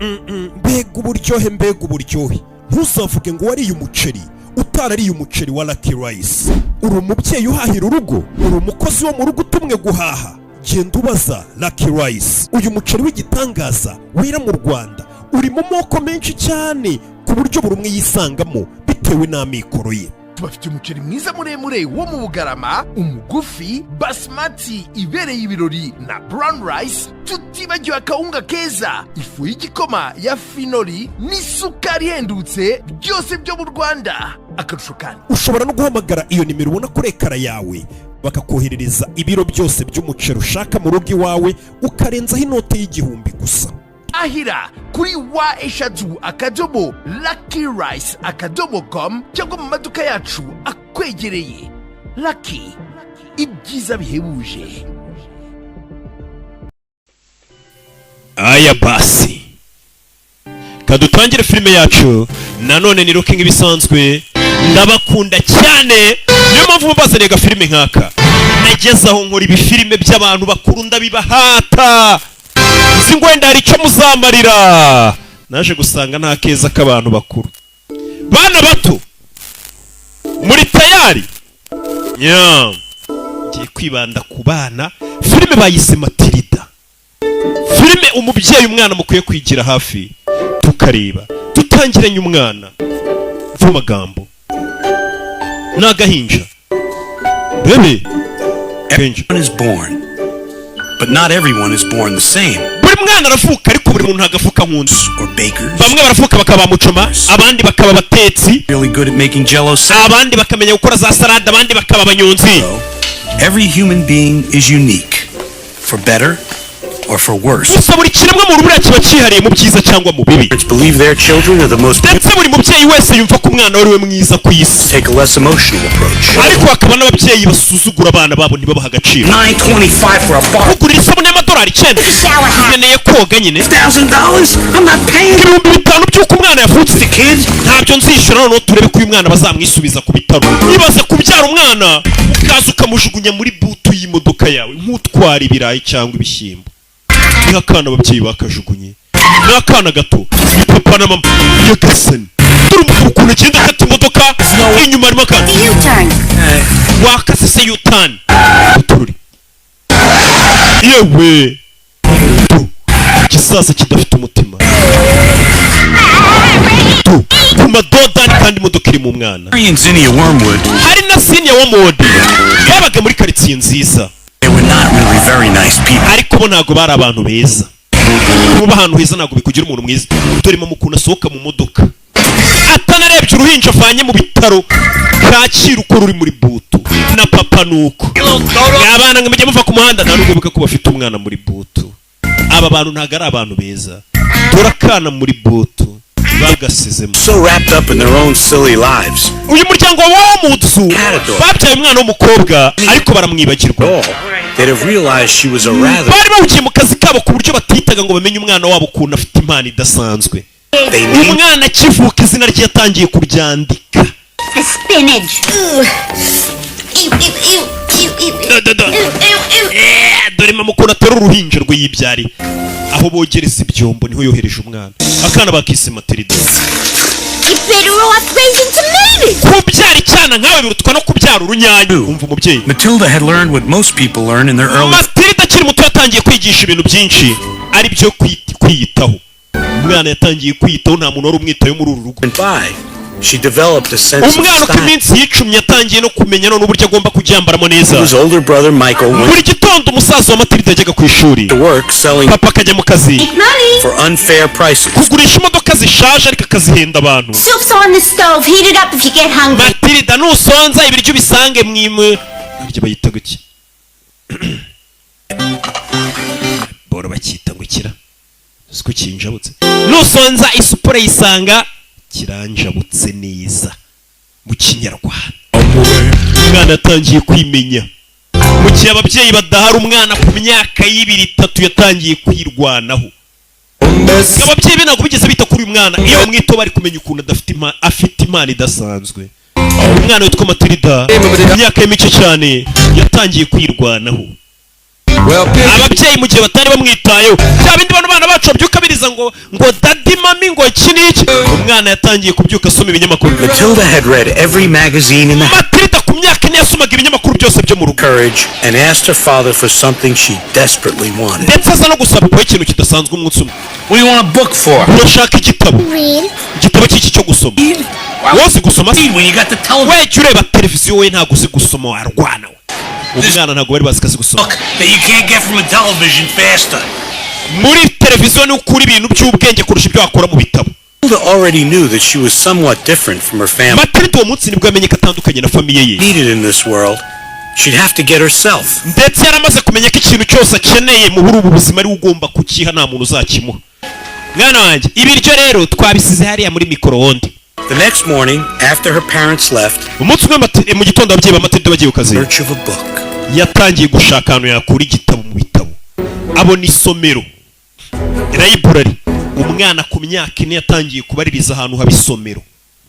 Mbega uburyohe, mbega uburyohe! Ntuzavuge ngo wariye umuceri utarariye umuceri wa Lucky Rice. Uri umubyeyi uhahira urugo, uri umukozi wo mu rugo utumwe guhaha, genda ubaza Lucky Rice. Uyu muceri w'igitangaza wera mu Rwanda uri mu moko menshi cyane, ku buryo buri umwe yisangamo bitewe n'amikoro ye. Tubafitiye umuceri mwiza muremure wo mu Bugarama, umugufi, basmati ibereye ibirori na brown rice, tutibagiwe akawunga keza, ifu y'igikoma ya Finori n'isukari ihendutse, byose byo mu Rwanda. Akarusho kandi, Ushobora no guhamagara iyo nimero ubona kuri écran yawe, bakakoherereza ibiro byose by'umuceri ushaka mu rugo iwawe, ukarenzaho inote y'1000 gusa. Ahira kuri www.luckyrice.com cyangwa mu maduka yacu akwegereye. Lucky, ibyiza bihebuje. Aya basi, kadutangire filime yacu. Nanone ni Rocky nk'ibisanzwe. Ndabakunda cyane, niyo mpamvu mubazaniye agafilime nk'aka. Nageze aho nkora ibifilime by'abantu bakuru, ndabibahata, nzi ngo wenda hari icyo muzamarira. Naje gusanga nta keza k'abantu bakuru. Bana bato, muri tayari? Nya ngiye kwibanda ku bana. Filime bayise Matilda, filime umubyeyi umwana mukwiye kwigira hafi tukareba dutangiranye umwana. Mva amagambo, ni agahinja bebe, agahinja. Everyone is born, but not everyone is born the same. Buri mwana aravuka, ariko buri muntu ntabwo avuka nk'undi. Or bakers, Bamwe baravuka bakaba mucoma, abandi bakaba abatetsi, really good at making jello salad. abandi bakamenya gukora za salade, abandi bakaba abanyonzi. Every human being is unique, for better or for worse. Gusa buri kiremwa muntu buriya kiba cyihariye, mu byiza cyangwa mu bibi. Parents believe their children are the most Ndetse buri mubyeyi wese yumva ko umwana we ari we mwiza ku isi. take a less emotional approach. Ariko hakaba n'ababyeyi basuzugura abana babo, ntibabaha agaciro. 9.25 for a bottle. Kugurira isabune y'amadolari 9? Nkeneye koga nyine. $1,000? I'm not paying. 5000 by'uko umwana yavutse? The kid? Ntabyo nzishyura. Noneho turebe ko uyu mwana bazamwisubiza ku bitaro. Ibaze kubyara umwana, ukaza ukamujugunya muri boot y'imodoka yawe nk'utwara ibirayi cyangwa ibishyimbo. Niho akana ababyeyi bakajugunye, ni akana gato, ni papa na mama. Nyagasani, dore umugabo ukuntu agenda akata imodoka, inyuma harimo akana. U-turn. Wakase se U-turn utururi? Yewe tu, igisaza kidafite umutima tu, ku madodani, kandi imodoka iri mu mwana. Harry and Zinnia Wormwood, Hari na Zinnia Wormwood, babaga muri karitsiye nziza. they were not really very nice people. Ariko bo ntabwo bari abantu beza. Kuba ahantu heza ntabwo bikugira umuntu mwiza. Dore mama ukuntu asohoka mu modoka atanarebye uruhinja avanye mu bitaro Kacyiru uko ruri muri boot, na papa nuko. Abana ngo mujye muva ku muhanda. Nta nubwo bibuka ko bafite umwana muri boot. Aba bantu ntabwo ari abantu beza. Dore akana muri boot bagasizemo. So wrapped up in their own silly lives. Uyu muryango wa Wormwoods babyaye umwana w'umukobwa, ariko baramwibagirwa. All, they'd have realized she was a rather. Bari bahugiye mu kazi kabo ku buryo batitaga ngo bamenye umwana wabo ukuntu afite impano idasanzwe. They named Umwana akivuka, izina rye yatangiye kuryandika. The spinach. Ew. Ew, ew, ew, ew, ew, ew. Da, da, da. Ew, ew, ew. Dore mama ukuntu atera uruhinja rwe yibyariye. Aho bogereza ibyombo niho yohereje umwana. Akana bakise Matilda. You're better off raising tomatoes. Kubyara icyana nkawe birutwa no kubyara urunyanya. Umva umubyeyi. Matilda had learned what most people learn in their early Matilda akiri muto yatangiye kwigisha ibintu byinshi, ari byo kwiyitaho. Umwana yatangiye kwiyitaho, nta muntu wari umwitayeho muri uru rugo. went by. She developed a sense of Umwana uko style. iminsi yicumye, yatangiye no kumenya none uburyo agomba kubyambaramo neza. His older brother Michael went Buri gitondo umusaza wa Matilda yajyaga ku ishuri, to work selling papa akajya mu kazi Money. for unfair prices. kugurisha imodoka zishaje, ariko akazihenda abantu. Soup's on the stove. Heat it up if you get hungry. Matilda, nusonza ibiryo ubisange mwimwe. Ibyo bayita guki boro bacyita ngo kira siko kinjabutse. Nusonza isupu urayisanga kiranjabutse neza mu Kinyarwanda. Umwana yatangiye kwimenya mu gihe ababyeyi badahari. Umwana ku myaka y'2, 3 yatangiye kwirwanaho. Ababyeyi be ntabwo bigeze bita kuri uyu mwana. Iyo bamwitaho, bari kumenya ukuntu adafite afite impano idasanzwe. Umwana witwa Matilda, mu myaka ye mike cyane yatangiye kwirwanaho. Ababyeyi mu gihe batari bamwitayeho, bya bindi bano bana bacu babyuka biriza ngo daddy, mommy, ngo iki n'iki. Umwana yatangiye kubyuka asoma ibinyamakuru. Matilda had read every magazine in the Matilda ku myaka 4 yasomaga ibinyamakuru byose byo mu rugo. courage and asked her father for something she desperately wanted. Ndetse aza no gusaba kuba ikintu kidasanzwe umunsi umwe. What do you want a book for? Urashaka igitabo? Read. Igitabo cy'iki cyo gusoma? Wowe uzi gusoma se? When you got the television We, jya ureba televiziyo, we ntabwo uzi gusoma, warwana we. Umwana ntabwo bari bazi ko azi gusoma. book that you can't get from a television faster. Muri televiziyo ni ukura ibintu by'ubwenge kurusha ibyo wakura mu bitabo. Matilda already knew that she was somewhat different from her family. Matilda uwo munsi nibwo yamenye ko atandukanye na famille ye. Needed in this world, she'd have to get herself. Ndetse yaramaze kumenya ko ikintu cyose akeneye mu muri ubu buzima ari we ugomba kukiha, nta muntu uzakimuha. Mwana wanjye, ibiryo rero twabisize hariya muri micro-onde. The next morning, after her parents left, Umunsi umwe mu gitondo ababyeyi ba Matilda bagiye ku kazi, search of a book. yatangiye gushaka ahantu yakura igitabo mu bitabo, abona isomero, library. Umwana ku myaka 4 yatangiye kubaririza ahantu haba isomero,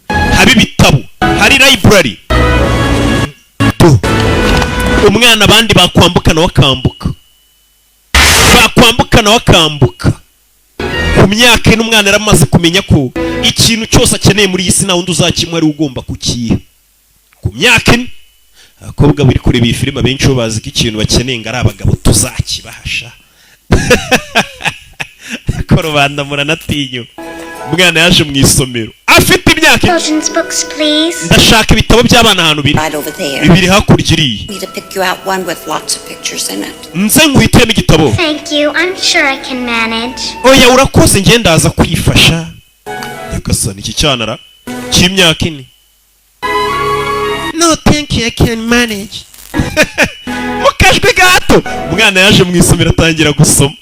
haba ibitabo, hari library. Do. Umwana abandi bakwambuka nawe akambuka, bakwambuka nawe akambuka. Ku myaka 4 umwana yaramaze kumenya ko ikintu cyose akeneye muri iyi si nta wundi uzakimuha, ari we ugomba kukiha. Ku myaka 4. Abakobwa bari kureba iyi filime abenshi bo bazi ko ikintu bakeneye ngo ari abagabo, tuzakibahasha ko rubanda muranatinya. Umwana yaje mu isomero afite imyaka. Children's books, please. Ndashaka ibitabo by'abana. Ahantu biri? Right over there. Biri hakurya iriya. Me to pick you out one with lots of pictures in it. Nze nguhitiremo igitabo? Thank you. I'm sure I can manage. Oya, urakoze, njye ndaza kwifasha. Nyagasani, iki cyanara cy'imyaka 4, "No, thank you, I can manage," mu kajwi gato. Umwana yaje mu isomero atangira gusoma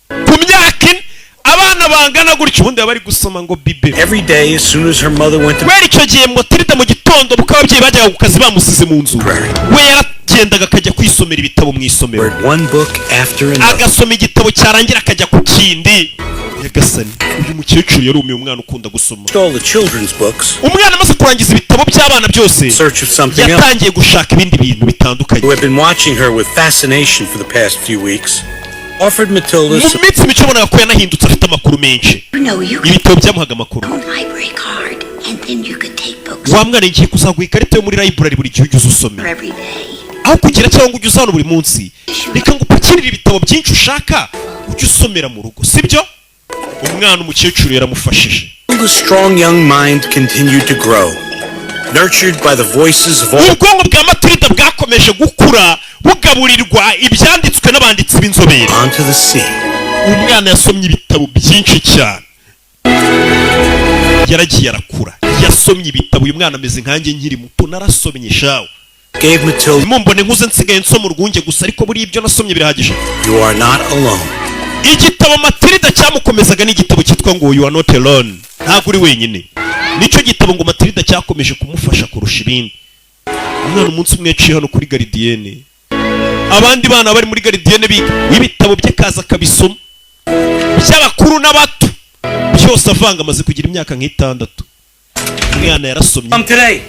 ku myaka 4. Abana bangana gutyo ubundi baba bari gusoma ngo bibe. Every day, as soon as her mother went to Kubera icyo gihe Matilda mu gitondo, kuko ababyeyi bajyaga ku kazi bamusize mu nzu, we yaragendaga akajya kwisomera ibitabo mu isomero. read one book after another. Agasoma igitabo, cyarangira akajya ku kindi. Nyagasani, uyu mukecuru yarumiye, umwana ukunda gusoma. All the children's books, Umwana amaze kurangiza ibitabo by'abana byose, search of something else. yatangiye gushaka ibindi bintu bitandukanye. Who had been watching her with fascination for the past few weeks, offered Matilda Mu some minsi mike ubonaga ko yanahindutse, afite amakuru menshi. You know, you could Ibitabo byamuhaga amakuru. own library card, and then you could take books Wa mwana, ngiye kuzaguha ikarita yo muri library, buri gihe ujye uza usome. every day. Aho kugira cyangwa ngo ujye uza hano buri munsi, reka ngo upakirire ibitabo byinshi ushaka, ujye usomera mu rugo, sibyo? Umwana umukecuru yaramufashije. Matilda's strong young mind continued to grow, nurtured by the voices of all Ubwonko bwa Matilda bwakomeje gukura bugaburirwa ibyanditswe n'abanditsi b'inzobere. onto the sea. Umwana yasomye ibitabo byinshi cyane, yaragiye arakura, yasomye ibitabo. Uyu mwana ameze nkanjye nkiri muto, narasomye shawe. Gave Matilda, Mumbone nkuze nsigaye nsoma urwunge gusa, ariko buriya ibyo nasomye birahagije. "You are not alone." Igitabo Matilda cyamukomezaga ni igitabo cyitwa ngo "You Are Not Alone", ntabwo uri wenyine. Nicyo gitabo ngo Matilda cyakomeje kumufasha kurusha ibindi. Umwana umunsi umwe yaciye hano kuri gardienne, abandi bana bari muri gardienne biga, ibitabo bye kaza akabisoma, by'abakuru n'abato byose avanga. Amaze kugira imyaka nk'itandatu, umwana yarasomye. Come today.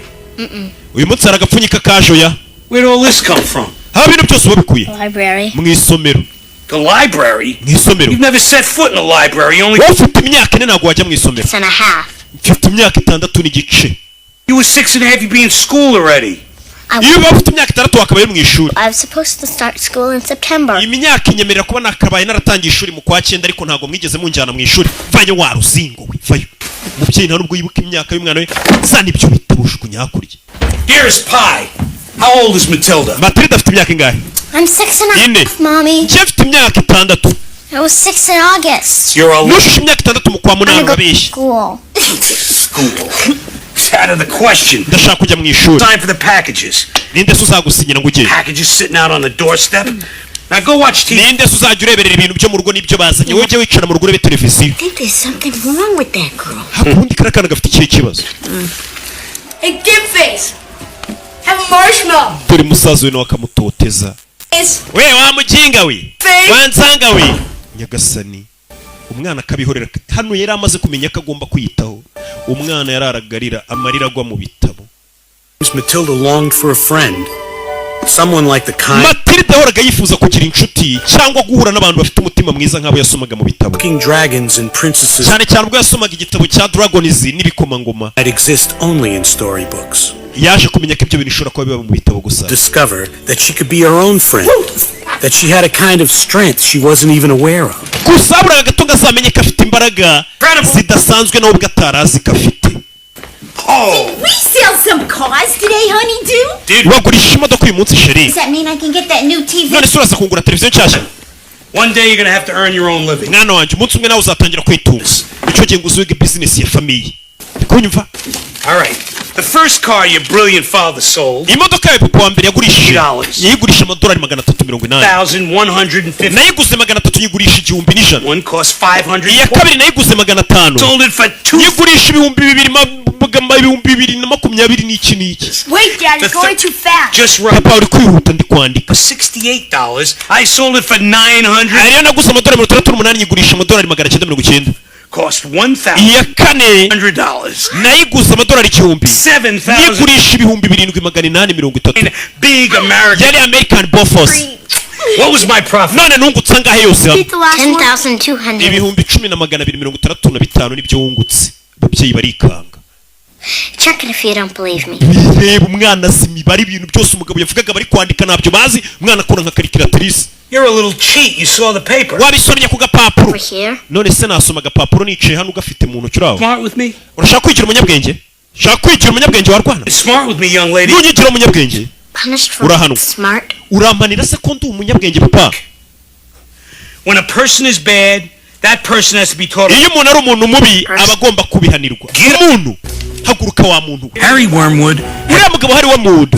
Uyu munsi hari agapfunyika kajoya. Where'd all this come from? Haba ibintu byose wabikuye? Library. Mu isomero. The library? Mu isomero. You've never set foot in a library. You only Wowe ufite imyaka 4, ntabwo wajya mu isomero. Six and a half. Mfite imyaka 6 n'igice. You were 6.5, you'd be in school already. I, Iyo uba ufite imyaka 6 wakabaye mu ishuri. I was supposed to start school in September. Imyaka inyemerera kuba nakabaye naratangiye ishuri mu kwa cyenda, ariko ntabwo mwigeze munjyana mu ishuri. Vayo wa ruzingo we, vayo! Umubyeyi nta nubwo yibuka imyaka y'umwana we. Zana ibyo bitabo ujugunya hakurya. Dearest Pie, how old is Matilda? Matilda afite imyaka ingahe? I'm six and a Ine. half, Mommy. Njye mfite imyaka 6. I was 6 in August. You're a Nujuje imyaka 6 mu kwa munani. I'm gonna go to Urabeshya. school. School. It's out of the question. Ndashaka kujya mu ishuri. Time for the packages. Ninde se uzagusinyira ngo ugende? Packages sitting out on the doorstep. Now go watch TV. Ninde se uzajya ureberera ibintu byo mu rugo n'ibyo bazanye? Wowe ujye wicara mu rugo urebe televiziyo. I think there's something wrong with that girl. Haka ubundi kariya kana gafite ikihe kibazo? Hey, Dip Face! Have a marshmallow! Dore musaza we nawe akamutoteza. Face! We wa muginga we! Face! Wansanga we! Nyagasani, umwana akabihorera. Hano yari amaze kumenya ko agomba kwiyitaho. Umwana yararagarira, amarira agwa mu bitabo. Matilda longed for a friend. Someone like the kind Matilda yahoraga yifuza kugira inshuti cyangwa guhura n'abantu bafite umutima mwiza nk'abo yasomaga mu bitabo, king dragons and princesses cyane cyane ubwo yasomaga igitabo cya dragons n'ibikomangoma. that exist only in storybooks. Yaje kumenya ko ibyo bintu bishobora kuba biba mu bitabo gusa. Discover that she could be her own friend, that she had a kind of strength she wasn't even aware of. Gusa haburaga gato ngo azamenye ko afite imbaraga zidasanzwe, nawe ubwo atari azi ko afite. Oh! We sell some cars today, honey, do? Wagurishije imodoka uyu munsi, chérie? Does that mean I can get that new TV? None se uraza kungura televiziyo nshyashya? One day you're gonna have to earn your own living. Mwana wanjye, umunsi umwe nawe uzatangira kwitunga, icyo gihe ngo uzige bizinesi ya famille. Ndi kunyumva? All right. The first car your brilliant father sold, Imodoka yawe papa wa mbere yagurishije, Dollars. yayigurisha amadolari 380. 1,150. Nayiguze 300, nyigurisha 1100. One cost 500. Iya kabiri nayiguze 500, Sold it for two. nyigurisha ibihumbi bibiri 2020 n'iki n'iki. Wait, Dad, The you're going too fast. Just right. Papa, uri kwihuta, ndi kwandika. $68. I sold it for 900. Ariyo naguze amadolari 68, nyigurisha amadolari 990. Cost one thousand Iya kane hundred dollars. nayiguze amadolari 1000, 7,000. nyigurisha 7830. Big American. Yari American Bofos. What was my profit? None nungutse angahe yose hamwe? Repeat the last one. 10,200. 10,265 nibyo wungutse. Ababyeyi barikanga. Check it if you don't believe me. Reba, umwana azi imibare. Ibintu byose umugabo yavugaga bari kwandika ntabyo bazi. Umwana akora nka calculatrice. You're a little cheat. You saw the paper. Wabisomye ku gapapuro. Over here. None se nasoma agapapuro nicaye hano ugafite mu ntoki uraho? Smart with me? Urashaka kwigira umunyabwenge? Ushaka kwigira umunyabwenge warwana? Smart with me, young lady. Nunyigira umunyabwenge. Punished for Urahanwa. smart. Urampanira se ko ndi umunyabwenge, papa? When a person is bad, that person has to be taught. Iyo umuntu ari umuntu mubi, aba agomba kubihanirwa. Umuntu, haguruka wa muntu we. Harry Wormwood Uriya mugabo Harry Wormwood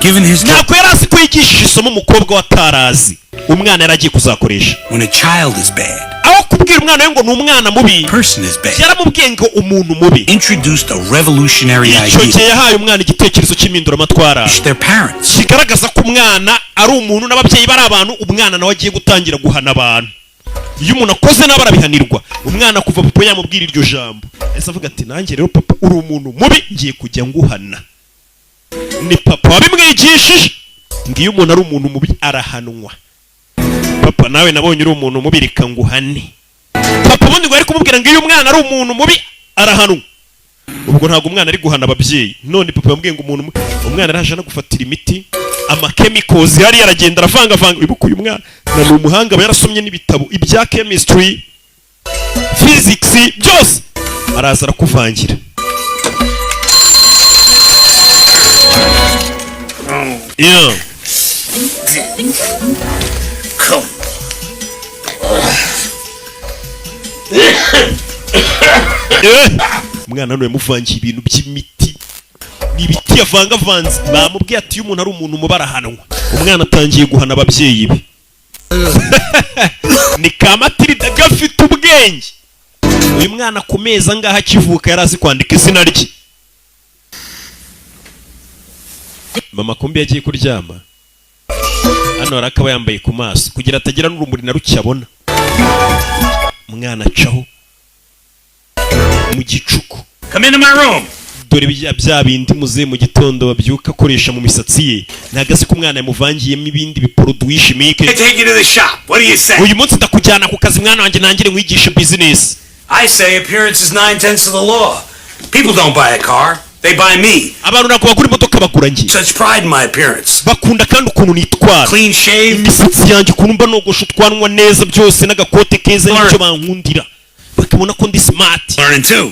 given his ntabwo yari azi ko yigishije isomo umukobwa we atarazi, umwana yari agiye kuzakoresha. When a child is bad, Aho kubwira umwana we ngo ni umwana mubi, person is bad. yaramubwiye ngo umuntu mubi. Introduced a revolutionary Icyo idea. gihe yahaye umwana igitekerezo cy'impinduramatwara Their parents. kigaragaza ko umwana ari umuntu n'ababyeyi bari abantu. Umwana nawe agiye gutangira guhana abantu. Iyo umuntu akoze nabi arabihanirwa. Umwana, kuva papa yamubwira iryo jambo, ese avuga ati: "Nanjye rero papa, uri umuntu mubi, ngiye kujya nguhana." Ni papa wabimwigishije ngo iyo umuntu ari umuntu mubi arahanwa. "Papa, nawe nabonye uri umuntu mubi, reka nguhane." Papa ubundi ngo ari kumubwira ngo iyo umwana ari umuntu mubi arahanwa. Ubwo ntabwo umwana ari guhana ababyeyi. None papa yambwiye ngo umuntu umwana araje no gufatira imiti, amachemicals yari aragenda aravangavanga. Wibuke, uyu mwana na ni umuhanga, aba yarasomye n'ibitabo ibya chemistry, physics, byose araza arakuvangira. Yeah. Come. Umwana hano yamuvangiye ibintu by'imiti, ni ibiti yavangavanze. Bamubwiye ati iyo umuntu ari umuntu mubi arahanwa. Umwana atangiye guhana ababyeyi be. Ni ka Matilda gafite ubwenge. Uyu mwana ku mezi angahe akivuka yari azi kwandika izina rye. Mama kumbi yagiye kuryama. Hano hari akaba yambaye ku maso kugira atagira n'urumuri na ruke abona. Umwana acaho mu gicuku. Come into my room. Dore bya bindi muze mu gitondo babyuka akoresha mu misatsi ye. Ntabwo azi ko umwana yamuvangiyemo ibindi biproduits chimiques. I take you to the shop. What do you say? Uyu munsi ndakujyana ku kazi, mwana wanjye, nangire nkwigishe bizinesi. I say appearance is nine tenths of the law. People don't buy a car, they buy me. Abantu ntabwo bagura imodoka, bagura njye. Such pride in my appearance. Bakunda kandi ukuntu nitwara. Clean shave. Imisatsi yanjye, ukuntu mba nogosha utwanwa neza byose, n'agakote keza, nicyo bankundira, bakabona ko ndi smart. Learning too.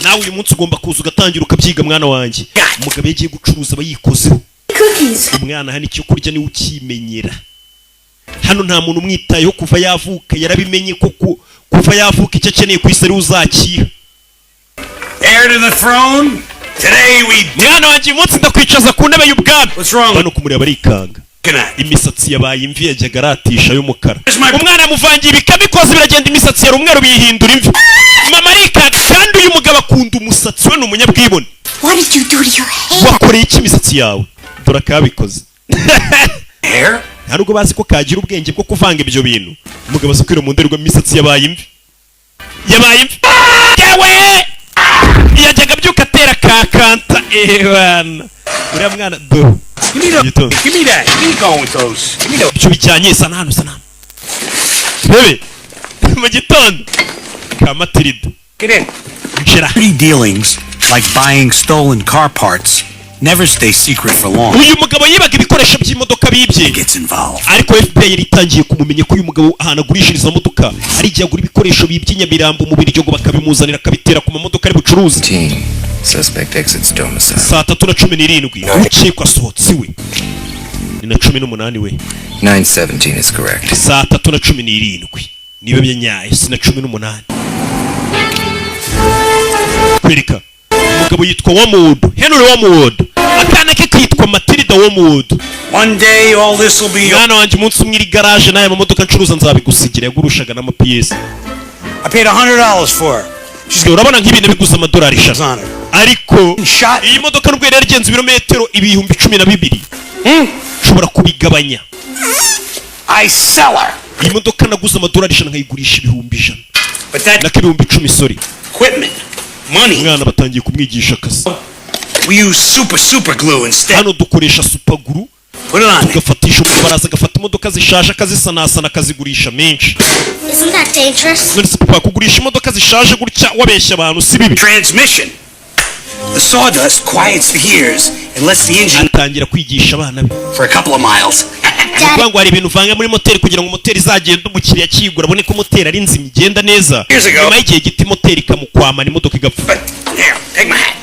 Nawe uyu munsi ugomba kuza ugatangira ukabyiga, mwana wanjye. Umugabo iyo agiye gucuruza aba yikozeho. Cookies. Umwana hano icyo kurya niwe ukimenyera. Hano nta muntu umwitayeho kuva yavuka. Yarabimenye ko kuva yavuka icyo akeneye ku isi ari we uzakira. Heir to the throne. Today we Mwana wanjye, uyu munsi ndakwicaza ku ntebe y'ubwami. What's wrong? Bano kumureba barikanga. Looking at. Imisatsi yabaye imvi, yajyaga aratisha y'umukara. Umwana amuvangiye ibikamikozi biragenda, imisatsi yari umweru biyihindura imvi. Mama arikanga. Kandi uyu mugabo akunda umusatsi we, ni umunyabwibone. What did you do to your hair? Wakoreye iki imisatsi yawe? Dore akabikoze. Hair? Nta nubwo bazi ko kagira ubwenge bwo kuvanga ibyo bintu. Umugabo azi kwira mu ndorerwamo, imisatsi yabaye imvi, yabaye imvi. Yewe, yajyaga abyuka atera ka kanta. Ebana, uriya mwana do. Give me the. Gitondo. Give me that. You ain't going with those. Give me the. Ibyo bijyanye, sa n'ahantu, sa n'ahantu bebe mu gitondo ka Matilda. Get in. Nshira. Dirty dealings, like buying stolen car parts, never stay secret for long. Uyu mugabo yibaga ibikoresho by'imodoka bibye. Gets involved. Ariko FBI yari itangiye kumumenya ko uyu mugabo ahantu agurishiriza modoka ari igihe agura ibikoresho bibye Nyamirambo mu Biryogo, bakabimuzanira akabitera ku mamodoka ari bucuruzi. 15. Suspect exits domicile. Saa 3:17 ukekwa asohotse iwe, ni na 18 we. 9:17 is correct. Saa 3:17 niba byanyaye, si na 18. Kwereka umugabo yitwa Wormwood, Henry Wormwood, akana ke kitwa Matilda Wormwood. One day, all this will be. Mwana wanjye, umunsi umwe iri garaje n'aya mamodoka ncuruza nzabigusigira. Yagurushaga n'amapiyesi. I paid $100 for her. She's Urabona nk'ibintu biguze amadolari 100, on her. ariko Shot. iyi modoka nubwo yari yaragenze ibirometero 12,000, nshobora kubigabanya. I sell her. Iyi modoka naguze amadolari 100, nkayigurisha 100,000. But that Nako 10,000, sorry. equipment, money. Umwana batangiye kumwigisha akazi. We use super, super glue instead. Hano dukoresha super glue. Put it on there. Tugafatisha umubaraza, agafata imodoka zishaje akazisanasana, akazigurisha menshi. Isn't that dangerous? None se papa, kugurisha imodoka zishaje gutya wabeshya abantu si bibi? Transmission. The sawdust quiets the gears and lets the engine Atangira kwigisha abana be. for a couple of miles. Ni ukuvuga ngo hari ibintu uvanga muri moteri kugira ngo moteri izagende, umukiriya akiyigura abone ko moteri ari nzima, igenda neza. Years ago. Nyuma y'igihe gito moteri ikamukwamana, imodoka igapfa. But here, take my hat.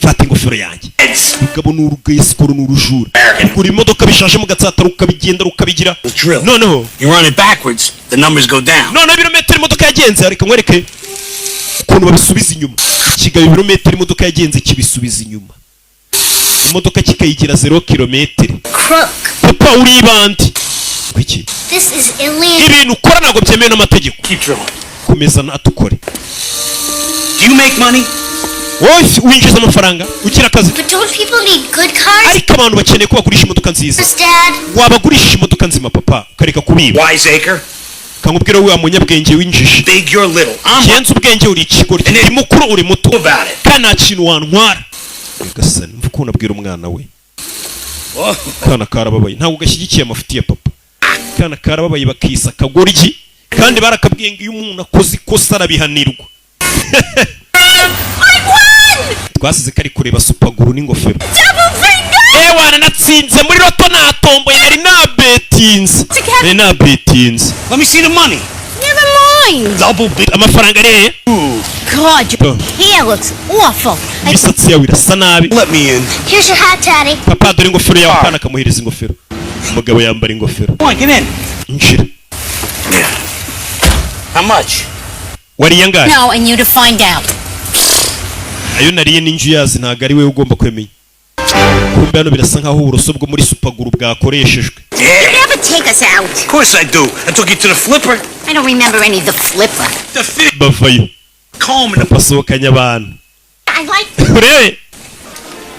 Fata ingofero yanjye. It's Mugabo ni urugesikoro, ni urujura, kugura imodoka bishaje mu Gatsata rukabigenda rukabigira. Drill. Noneho You run it backwards, the numbers go down. Noneho ibirometero imodoka yagenze, reka nkwereke ukuntu babisubiza inyuma. Ikigabo ibirometero imodoka yagenze kibisubiza inyuma, imodoka kikayigira 0 kilometero. Crook. Papa, uri ibandi kuki? This is illegal. Ibintu ukora ntabwo byemewe n'amategeko. Keep drilling. Komeza natukore. Do you make money? Wowe winjiza amafaranga? Ugira akazi? But don't people need good cars? Ariko abantu bakeneye ko bagurisha imodoka nziza. Dad? Wabagurisha imodoka nzima papa, ukareka kubiba. Wiseacre. Kamubwira wa munyabwenge w'injiji. Big, you're little. I'm Genza ubwenge, uri ikigoryi, uri mukuru, uri muto, about it. kandi nta kintu wantwara. Nyagasani, mva ukuntu abwira umwana we. Kana karababaye, ntabwo gashyigikiye amafuti ya papa. Kana karababaye, bakisa akagoryi, kandi barakabwiye ngo iyo umuntu akoze ikosa arabihanirwa. I won! Twasize kari kureba super glue n'ingofero. Double bingo! Ewana, natsinze muri loto, natomboye, nari nabetinze, nari nabetinze. Let me see the money. Never mind. Double big. Amafaranga ari hehe? God, your Oh. hair looks awful. I Imisatsi yawe irasa nabi. Let me in. Here's your hat, Daddy. Papa, dore ingofero yawe. Akana kamuhereza ingofero, umugabo yambara ingofero. Come on, get in. Injira. Yeah. How much? Wariye angahe? No, and you to find out. Ayo nariye n'inju yazi, ntabwo ari wowe ugomba kwemenya. Kumbe hano birasa nkaho uburoso bwo muri super glue bwakoreshejwe. You Yeah. never take us out. Of course I do. I took you to the flipper. I don't remember any of the flipper. The fish Bavayo. comb and the Basohokanye abantu. I like Urebe.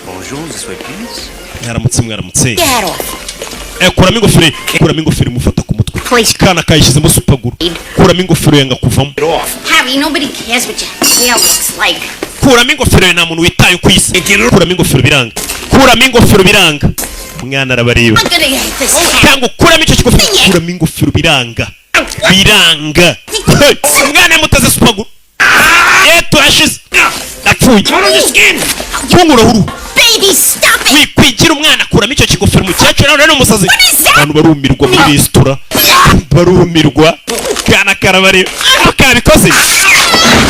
Bonjour, this way, please. Mwaramutse, mwaramutse. Get hat off. Eh, kuramo ingofero, kuramo ingofero, imufata ku mutwe. Please. Kana kayishyizemo super glue, kuramo ingofero yanga kuvamo. Get off. Harry, nobody cares what your hair looks like. Kuramo ingofero yawe, nta muntu witaye ku isi. Kuramo ingofero biranga, kuramo ingofero biranga, umwana arabareba. I'm gonna get this hat. Cyangwa ukuramo icyo kigofero, kuramo ingofero biranga, biranga. Hey, umwana yamutaze super glue, eto yashize apfuye. Kunkuraho uruhu. Baby, stop it! Wikwigira umwana, kuramo icyo kigofero. Umukecuru nawe ni umusazi. Abantu barumirwa muri resitora, barumirwa. Kana karabareba ko kabikoze.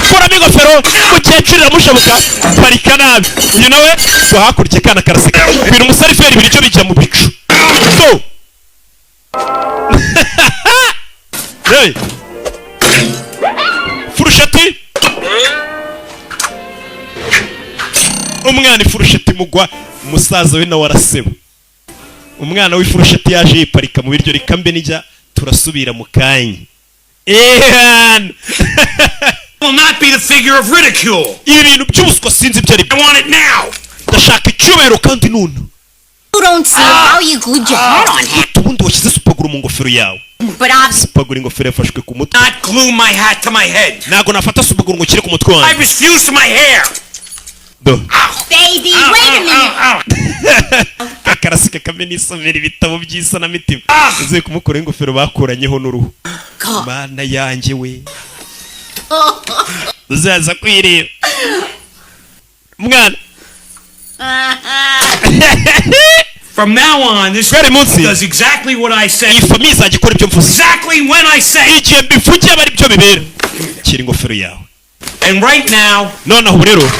Kuramo ingofero, umukecuru iramushabuka, parika nabi. Uyu nawe ngo hakurya, kana karaseka. Bwira umuseriveri, ibiryo bijya mu bicu do. Hey! Furusheti, umwana ifurusheti imugwa, umusaza we nawe araseba. Umwana w'ifurusheti yaje yiparika mu biryo. Reka mbe nijya, turasubira mu kanya. Ehan! Will not be the figure of ridicule. Ibi bintu by'ubuswa sinzi ibyo ari byo. I want it now. Ndashaka icyubahiro kandi none. You don't see how you glued your hat on, Harry. Ubundi washyize super glue mu ngofero yawe. But obviously, Super glue, ingofero yafashwe ku mutwe. Not glue my hat to my head. Ntabwo nafata super glue ngo nshyire ku mutwe I wanjye. refuse to my hair. Do. Baby, wait a minute. Akarasika kamwe n'isomera ibitabo by'isanamitima, uziye kumukuraho ingofero bakuranyeho n'uruhu. God. Mana yanjye we, uzaza kwireba mwana. From now on, this Guhera munsi does exactly what I say. iyi famille izajya ikora ibyo mvuze, Exactly when I say. igihe mbivugiye aba ari byo bibera. Shyira ingofero yawe. And right now, Noneho ubu rero,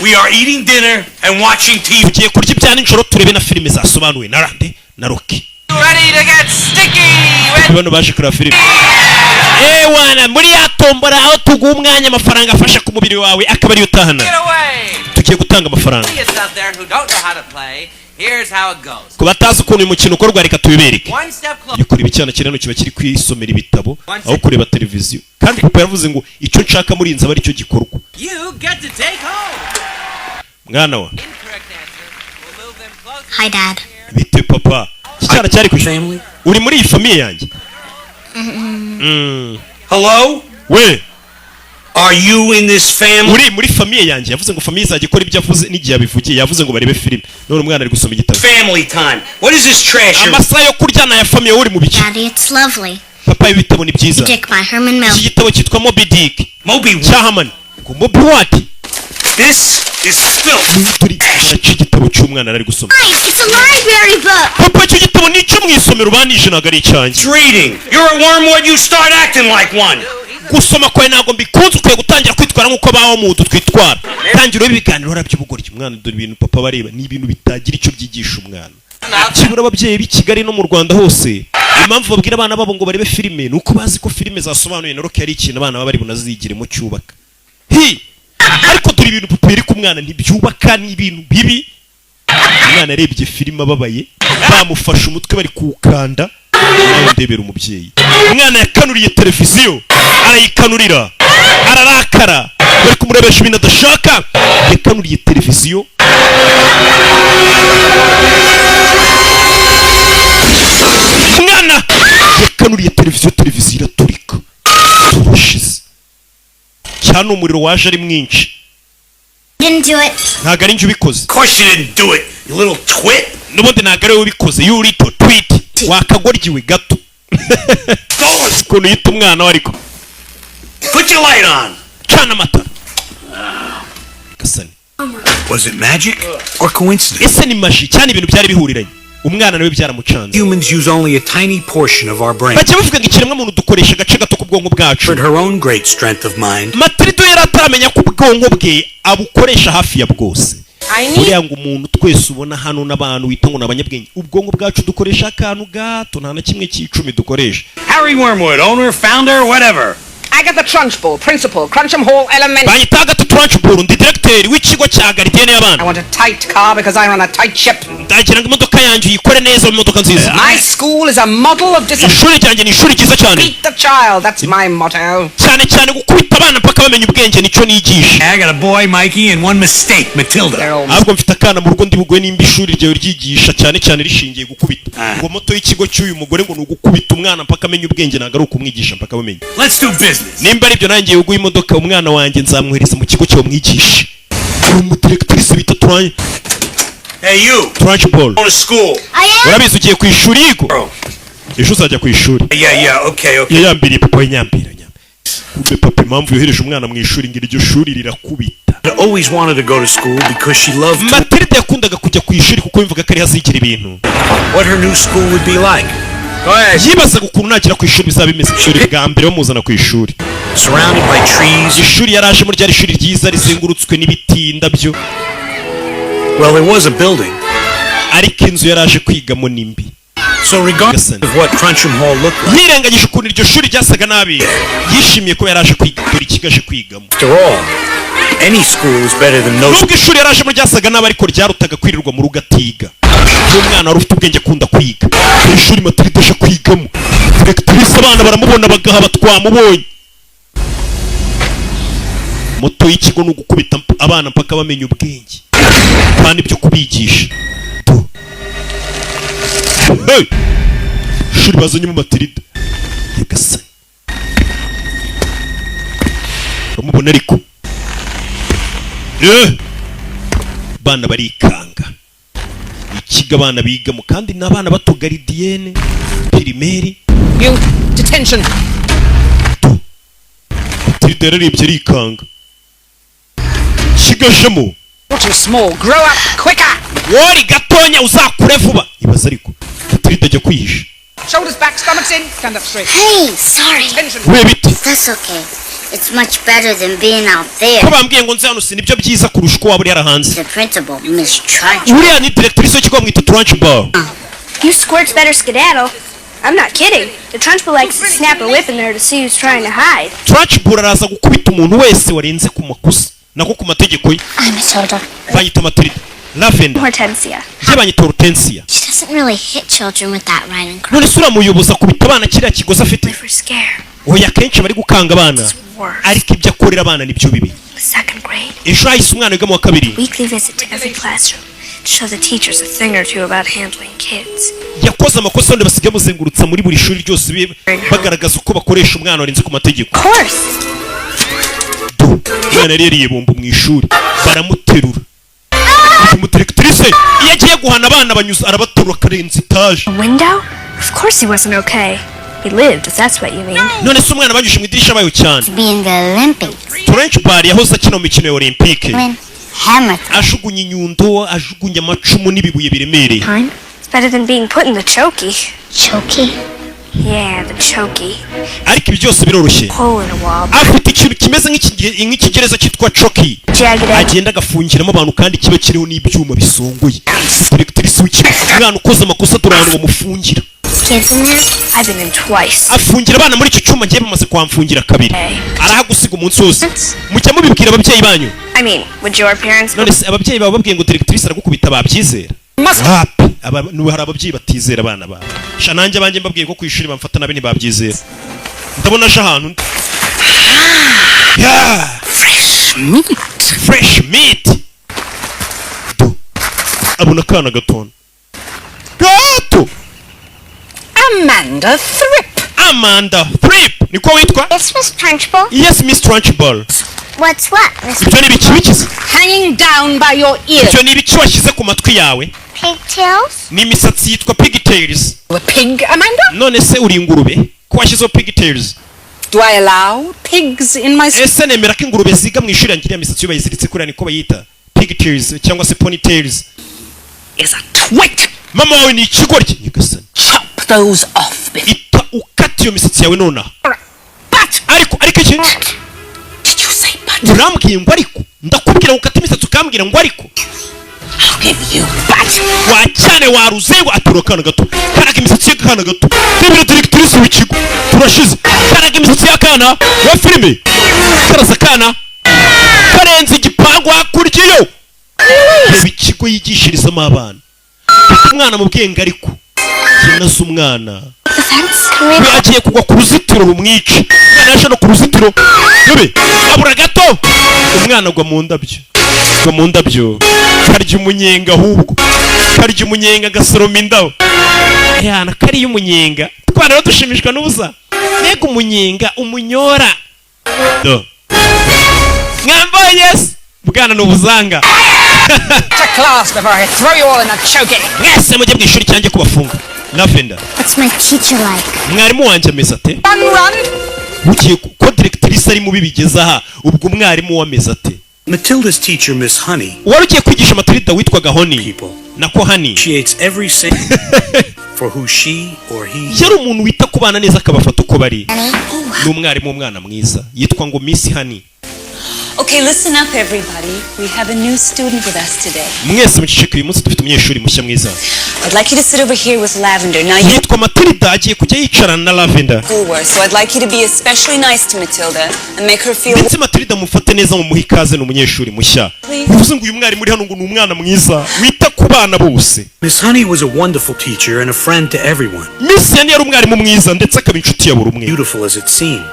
we are eating dinner and watching TV. tugiye kurya ibya nijoro, turebe na filime zasobanuwe na rande na Rocky. Ready to get sticky with Bano baje kureba filime. Ewana, muri ya tombora aho tuguha umwanya, amafaranga afasha ku mubiri wawe akaba ariyo utahana. Get away. Tugiye gutanga amafaranga. Idiots out there who don't know how to play, here's how it goes. Ku batazi ukuntu uyu mukino ukorwa, reka tubibereke. One step closer. Iyo kureba icyana kiri hano kiba kiri kwisomera ibitabo aho kureba televiziyo, kandi papa yaravuze ngo icyo nshaka muri iyi nzu aba aricyo gikorwa. You get to take home. Mwana wa Incorrect answer will move them closer. Hi, Dad. Bite papa? Iki cyana cyari ku Family? Uri muri iyi famille yanjye. Hello? We. Are you in this family? Uri muri famille yanjye? Yavuze ngo famille izajya ikora ibyo avuze n'igihe abivugiye. Yavuze ngo barebe filime, none umwana ari gusoma igitabo. Family time. What is this trash? Amasaha yo kurya ni aya famille, wowe uri mu biki? Daddy, it's lovely. Papa, ibi bitabo ni byiza. Dick by Herman Iki Melville. gitabo cyitwa Moby Dick Moby. cya Herman. Ngo Moby what? This is filth. Turi baraca igitabo cy'umwana ari gusoma. Guys, it's a library book. Papa, icyo gitabo ni icyo mu isomero banije, ntabwo ari icyanjye. It's reading. You're a wormwood, you start acting like one. Gusoma kwawe ntabwo mbikunze, ukwiye gutangira kwitwara nk'uko baho mudu twitwara. Tangira ibiganiro by'ubugoryi umwana. Dore ibintu papa bareba ni ibintu bitagira icyo byigisha umwana. Kibura ababyeyi b'i Kigali no mu Rwanda hose, impamvu babwira abana babo ngo barebe filime ni uko bazi ko filime zasobanuye na Rocky ari ikintu abana baba bari bunazigiremo cyubaka hi. Ariko dore ibintu papa yereka umwana ntibyubaka, ni ibintu bibi. Umwana arebye filime ababaye, bamufashe umutwe bari kuwukanda. Nawe ndebera umubyeyi, umwana yakanuriye televiziyo, arayikanurira, ararakara, bari kumurebesha ibintu adashaka. Yakanuriye televiziyo. Umwana yakanuriye televiziyo, televiziyo iraturika, turashize cyane, umuriro waje ari mwinshi. Didn't do it. Ntabwo ari njye ubikoze. Of course you didn't do it, you little twit. N'ubundi ntabwo ari wowe ubikoze, you little twit, wakagoryiwe gato. Ukuntu yita umwana we ariko. Put your light on. Cana amatara, gasani. Was it magic or coincidence? Ese ni magie cyane, ibintu byari bihuriranye? Umwana nawe byaramucanze. Humans use only a tiny portion of our brain. Bajya bavuga ngo ikiremwamuntu dukoresha agace gato k'ubwonko bwacu. But her own great strength of mind Matilda yari ataramenya ko ubwonko bwe abukoresha hafi ya bwose. I need Buriya ngo umuntu twese ubona hano n'abantu wita ngo ni abanyabwenge, ubwonko bwacu dukoresha akantu gato, nta na kimwe cy'icumi dukoresha. Harry Wormwood, owner, founder, whatever. Agatha Trunchbull, principal, Cruncham Hall Elementary. Banyita Agatha Trunchbull, ndi directeur w'ikigo cya gardienne y'abana. I want a tight car because I run a tight ship. Ndagira ngo imodoka yanjye uyikore neza mu modoka nziza. My school is a model of discipline. Ishuri ryanjye ni ishuri ryiza cyane. Beat the child, that's my motto. Cyane cyane gukubita abana mpaka bamenya ubwenge, nicyo nigisha. I got a boy, Mikey, and one mistake, Matilda. Ahubwo mfite akana mu rugo, ndi bugwe nimba ishuri ryawe ryigisha cyane cyane rishingiye gukubita. Ngo motto y'ikigo cy'uyu mugore ngo ni ugukubita umwana mpaka amenya ubwenge, ntabwo ari ukumwigisha mpaka amenya. Let's do business. Nimba aribyo, nanjye uguha imodoka, umwana wanjye nzamwohereza mu kigo cyawe mwigishe. Uri umudirectrice bita Hey, you. Trunchbull. Go to school. Urabizi ugiye ku ishuri yigo, ejo uzajya ku ishuri. Yeah, okay. Yayambiriye papa we, nyambira kumbe papa impamvu yohereje umwana mu ishuri, ngo iryo shuri rirakubita. Always wanted to go to school because she loved Matilda yakundaga kujya ku ishuri kuko yumvaga ko ariho azigira ibintu. what her new school would be like. Go ahead. Yibazaga ukuntu nagera ku ishuri bizaba bimeze. Ishuri bwa mbere bamuzana ku ishuri. Surrounded by trees. Ishuri yarajemo ryari ishuri ryiza rizengurutswe n'ibiti, indabyo. Well, there was a building. Ariko inzu yaraje kwigamo ni mbi. So regardless of what Cruncham Hall looked like, Yirengagije ukuntu iryo shuri ryasaga nabi, yishimiye ko yaraje kwiga. Dore ikigo aje kwigamo. after all, any school is better than no Nubwo ishuri yarajemo ryasaga nabi, ariko ryarutaga kwirirwa mu rugo atiga. Nk'umwana wari ufite ubwenge akunda kwiga. Dore ishuri Matilda aje kwigamo. Directrice, abana baramubona bagahaba, twamubonye. Motto y'ikigo ni ugukubita abana mpaka bamenya ubwenge, kandi ibyo kubigisha. Tu. Hey! Ishuri bazanyemo Matilda, nyagasani, uramubona ariko. Eh! Bana barikanga. Ikigo abana bigamo, kandi ni abana bato, gardienne, primaire. You, detention. Matilda yararebye arikanga kigajemo. You're too small. Grow up quicker. Wori gatonya, uzakure vuba. Ibaze ariko Matilda ajya kwihisha. Shoulders back, stomachs in. Stand up straight. Hey, sorry. Detention. We biti. That's okay. It's much better than being out there. Ko bambwiye ngo nze hano, si nibyo byiza kurusha uko waba uri hara hanze? The principal, Miss Trunch. Uriya ni directrice w'ikigo, bamwita Trunchbull. You squirts better skedaddle. I'm not kidding. The Trunchbull likes to snap a whip in there to see who's trying to hide. Trunchbull araza gukubita umuntu wese warenze ku makosa, nako ku mategeko ye. I'm Matilda. Banyita Matilda Lavender. Hortensia. Njye banyita Hortensia. She doesn't really hit children with that riding crop. None se uriya muyobozi akubita abana kiriya kigozi afite? For scare. Oya, akenshi bari gukanga abana, Worse. ariko ibyo akorera abana nibyo bibi. Second grade. Ejo hahise umwana wiga mu wa kabiri. Weekly visit to every classroom to show the teachers a thing or two about handling kids. Yakoze amakosa, none basigaye bamuzengurutsa muri buri shuri ryose, bagaragaza uko bakoresha umwana warenze ku mategeko. Of course. Umwana yari yariye bombo mu ishuri, baramuterura. Uyu mudirectrice iyo agiye guhana abana, banyuza arabaterura akarenza etaje. A window? Of course he wasn't okay. He lived, if that's what you mean. None se umwana banyujije mu idirishya abayo cyane? To be in the Olympics. Trunchbull yahoze akina mu mikino ya Olympique. Win hammer throw. Ajugunya inyundo, ajugunya amacumu n'ibibuye biremereye. Time? It's better than being put in the chokey. Chokey? Yeah, the chokey. Ariko ibi byose biroroshye. Hole in a wall. Afite ikintu kimeze nk'ikigereza cyitwa chokey. Jagged edge. Agenda agafungiramo abantu, kandi kiba kiriho n'ibyuma bisongoye. Directrice w'ikigo, umwana ukoze amakosa, dore ahantu bamufungira. Kids in there? I've been in twice. Afungira abana muri icyo cyuma. Ngiye bamaze kuhamfungira kabiri, arahagusiga umunsi wose. Mujya mubibwira ababyeyi banyu? I mean, would your parents None se ababyeyi bawe babwiye ngo directrice aragukubita, babyizera? Wapi. Hari ababyeyi batizera abana babo. Sha, nanjye abanjye mbabwiye ko ku ishuri bamfata nabi, ntibabyizera. Ndabona aje ahantu. Yeah! Fresh meat. Fresh meat. Do. Abona akana gatona gato. Amanda Thripp. Amanda Thripp, niko witwa? Yes, Miss Trunchbull? Yes, Miss Trunchbull. What's what, Miss Ibyo ni ibiki bikize? Hanging down by your ears. Ibyo ni ibiki washyize ku matwi yawe? Pigtails? Ni imisatsi yitwa pigtails. A pig, Amanda? None se uri ingurube ko washyizeho pigtails? Do I allow pigs in my school? Ese nemera ko ingurube ziga mu ishuri yanjye? Iriya misatsi iyo bayiziritse kuriya niko bayita pigtails cyangwa se ponytails. Is a twit. Mama wawe ni ikigoryi, nyagasani. Chop those off before. Ita ukata iyo misatsi yawe nonaha. But Ariko iki? Did you say but? Urambwiye ngo ariko? Ndakubwira ngo ukate imisatsi, ukambwira ngo ariko? I'll give you but. Wa cyane waruzengo. Atura akana gato, karaga imisatsi y'akana gato. Rebera directrice w'ikigo, turashize. Karaga imisatsi y'akana wa filime, karaza akana karenze igipangu hakurya. Iyo reba ikigo yigishirizamo abana. Umwana mu bwenge, ariko naze umwana The fence? Can we we agiye kugwa ku ruzitiro rumwica. Umwana yaje no ku ruzitiro, rebe abura gato, umwana agwa mu ndabyo, agwa mu ndabyo, karya umunyenga. Ahubwo karya umunyenga, agasoroma indabo yana kariya umunyenga. Twana rero dushimishwa n'ubusa, mbega umunyenga umunyora. Do mwambaye yes, bwana ni ubuzanga. To class before I throw you all in a chokey. Mwese mujye mu ishuri cyanjye kubafunga. Lavender. What's my teacher like? Mwarimu wanjye ameze ate? Run, run. Ugiye ko directrice ari mubi bigeze aha, ubwo umwarimu we ameze ate? Matilda's teacher, Miss Honey, Wari ugiye kwigisha Matilda witwaga Honi, people nako Honey. appreciates every single for who she or he Yari umuntu wita ku bana neza, akabafata uko bari. Ni umwarimu w'umwana mwiza, yitwa ngo Miss Honey. Okay, listen up, everybody. We have a new student with us today. Mwese muceceke, uyu munsi dufite umunyeshuri mushya mwiza. I'd like you to sit over here with Lavender. Now, you Yitwa Matilda, agiye kujya yicarana na Lavender. schoolwork, so I'd like you to be especially nice to Matilda and make her feel. Ndetse Matilda mufate neza, mumuhe ikaze, ni umunyeshuri mushya. Bivuze ngo uyu mwarimu uri hano ngo ni umwana mwiza wita ku bana bose. Miss Honey was a wonderful teacher and a friend to everyone. Miss Honey yari umwarimu mwiza, ndetse akaba inshuti ya buri umwe. Beautiful as it seemed,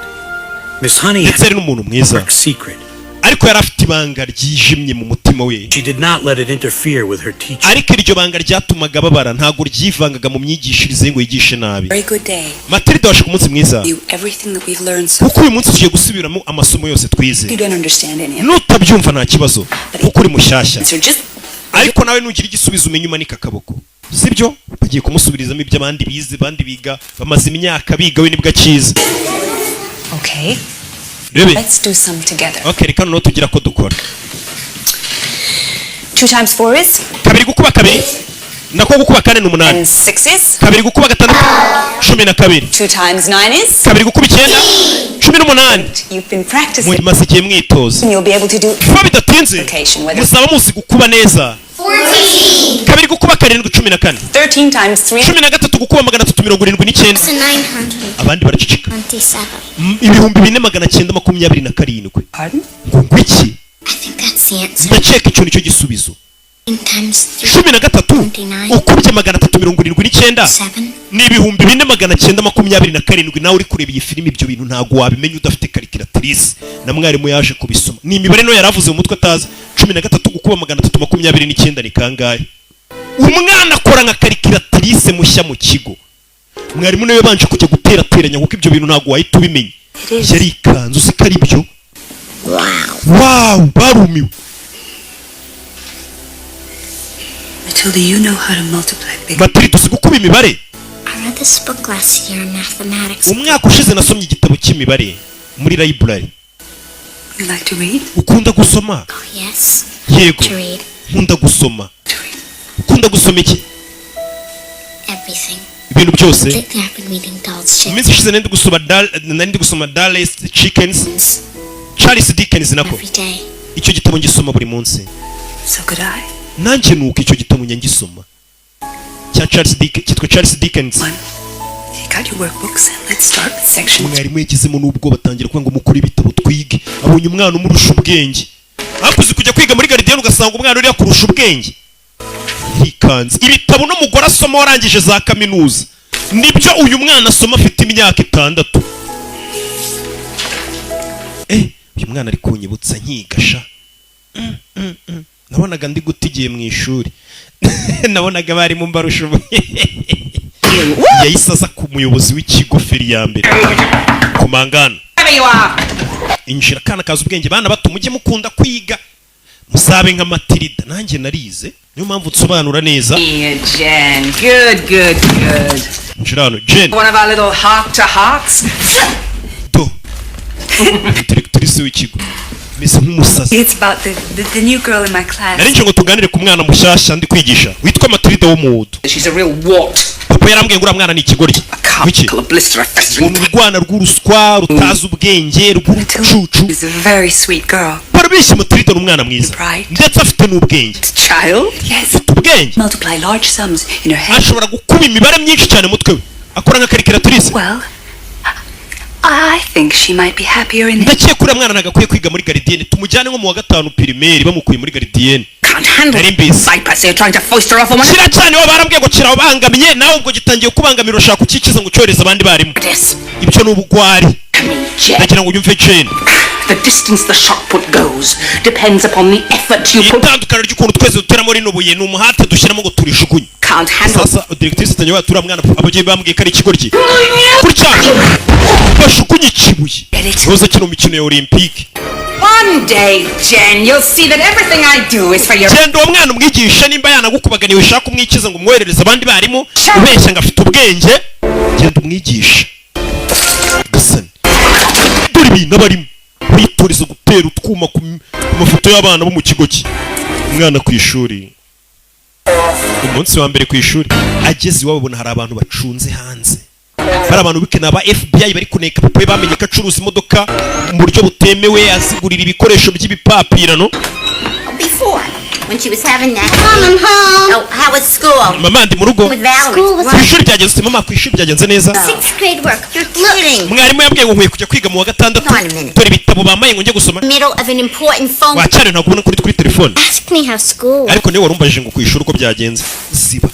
Miss Honey Ndetse yari n'umuntu mwiza. had a secret. Ariko yari afite ibanga ryijimye mu mutima we. She did not let it interfere with her teaching. Ariko iryo banga ryatumaga ababara, ntabwo ryivangaga mu myigishirize ye ngo yigishe nabi. Very good day. Matilda, washaka umunsi mwiza. You everything that we've learned so Kuko uyu munsi tugiye gusubiramo amasomo yose twize. You don't understand any of it. Nutabyumva nta kibazo, kuko uri mushyashya. So just Ariko nawe nugira igisubizo umenye umanika akaboko, sibyo? Bagiye kumusubirizamo ibyo abandi bize, abandi biga bamaze imyaka biga, we nibwo akize. Okay. Rebe. Let's do some together. Okay, reka noneho tugira ko dukora. 2 times 4 is? Kabiri gukuba kabiri, nako gukuba kane ni 8. And 6 is? Kabiri gukuba gatandatu, 12. 2 times 9 is? Kabiri gukuba icyenda, 18. You've been practicing. Mumaze igihe mwitoza. And you'll be able to do Vuba bidatinze muzaba muzi gukuba neza. Kabiri gukuba karindwi, 14. 13 times 3. 13 gukuba 379. It's a 927. Abandi baraceceka. 4927. Ngo ngwiki? I think that's the answer. Ndakeka icyo nicyo gisubizo. 9 times 3. 13 ukubye 379 ni 4927. Nawe uri kureba iyi filime, ibyo bintu ntabwo wabimenya udafite calculatrice. Na mwarimu yaje kubisoma, ni imibare nto yari avuze mu mutwe atazi. 13 gukuba 329 ni kangahe? Umwana akora nka calculatrice mushya mu kigo. Mwarimu niwe yabanje kujya guterateranya, kuko ibyo bintu ntabwo wahita ubimenya. Yarikanze, uzi ko ari byo? Wow, barumiwe. Matilda, you know how to multiply big. Matilda, uzi gukuba imibare? I read this book last year in mathematics. Umwaka ushize nasomye igitabo cy'imibare muri library. You like to read? Ukunda gusoma? Oh, yes. Yego. To read. Nkunda gusoma. Ukunda gusoma iki? Everything. Ibintu byose. Lately I've been reading Doll's Mu Chicken. minsi ishize nari ndi gusoma Dallas Chickens, Charles Dickens nako. Every day. Icyo gitabo ngisoma buri munsi. So could I. Nanjye nuko icyo gitabo njya ngisoma cya Charles Dickens, cyitwa Charles Dickens. Take out your workbooks and let's start with section Mwarimu yagizemo n'ubwo batangira kuvuga ngo mukore ibitabo twige, abonye umwana umurusha ubwenge. Ariko uzi kujya kwiga muri gardienne ugasanga umwana uriya kurusha ubwenge? Yikanze ibitabo n'umugore asoma warangije za kaminuza, nibyo uyu mwana asoma afite imyaka 6. Uyu mwana ari kunyibutsa nkigasha. Nabonaga ndi guta igihe mu ishuri, nabonaga abarimu mbarusha yahise aza ku muyobozi w'ikigo feri ya mbere ku mangana. There you are. Injira. Akana kazi ubwenge. Bana bato, mujye mukunda kwiga, muzabe nka Matilda. Nanjye narize, niyo mpamvu nsobanura neza. Here, Jen. Good, good, good. Injira hano, Jen. One of our little heart to hearts. Directrice w'ikigo meze nk'umusazi. It's about the new girl in my class. Nari nje ngo tuganire ku mwana mushyashya ndi kwigisha witwa Matilda wo mu wudu. She's a real wart. Papa yarambwiye ngo uriya mwana ni ikigoryi. Wiki? Blister, a festering. Ni urwana rw'uruswa rutazi ubwenge, rw'urucucu. She's a very sweet girl. Barabeshya, Matilda ni umwana mwiza, ndetse afite n'ubwenge. Child? Yes. Afite ubwenge. Multiply large sums in her head. Ashobora gukuba imibare myinshi cyane mu mutwe we, akora nka calculatrice. Well, I think she might be happier in the Ndakeka uriya mwana ntabwo akwiye kwiga muri gardienne. Tumujyane nko mu wa gatanu primaire, bamukuye muri gardienne. Can't handle Nari mbizi. Cypress here trying to foist her off on one. Kiriya cyane iwabo barambwiye ngo kirabangamiye, nawe ubwo gitangiye kubangamira, urashaka kukikiza ngo ucyohereze abandi barimu. Ibyo ni ubugwari. Ndagira ngo unyumve, Jane. The distance the shot put goes depends upon the effort you put. Itandukaniro ry'ukuntu twese duteramo rino buye ni umuhate dushyiramo ngo turijugunye. Can't handle. Sasa directrice atangiye uriya mwana, ababyeyi bambwiye ko ari ikigoryi. Gutya bashugunye ikibuye roza kino mikino ya olympique. One day, Jen, you'll see that everything I do is for your. Genda uwo mwana umwigisha. Nimba yanagukubaganiye ushaka umwikiza ngo umwoherereze abandi barimu, ubeshya ngo afite ubwenge, genda umwigisha. Gasani, dore ibintu aba arimo witoreza gutera utwuma ku mafoto y'abana bo mu kigo cye. Umwana ku ishuri, umunsi wa mbere ku ishuri, ageze iwabo abona hari abantu bacunze hanze. Bari abantu bike, ni aba FBI bari kuneka papa we. Bamenye ko acuruza imodoka mu buryo butemewe, azigurira ibikoresho by'ibipapirano. Before, when she was having that. Mom, I'm home. Oh, how was school? Mama, ndi mu rugo. With Valerie. School was Ku ishuri byagenze ute, mama? Ku ishuri byagenze neza. Sixth grade work. You're kidding. Mwarimu yambwiye ngo nkwiye kujya kwiga mu wa gatandatu. Hold on a minute. Dore ibitabo bamaye ngo njye gusoma. Middle of an important phone. Wacyane, ntabwo ubona ko uri kuri telefone? Ask me how school was. Ariko niwe warumbajije ngo ku ishuri uko byagenze. Ziba.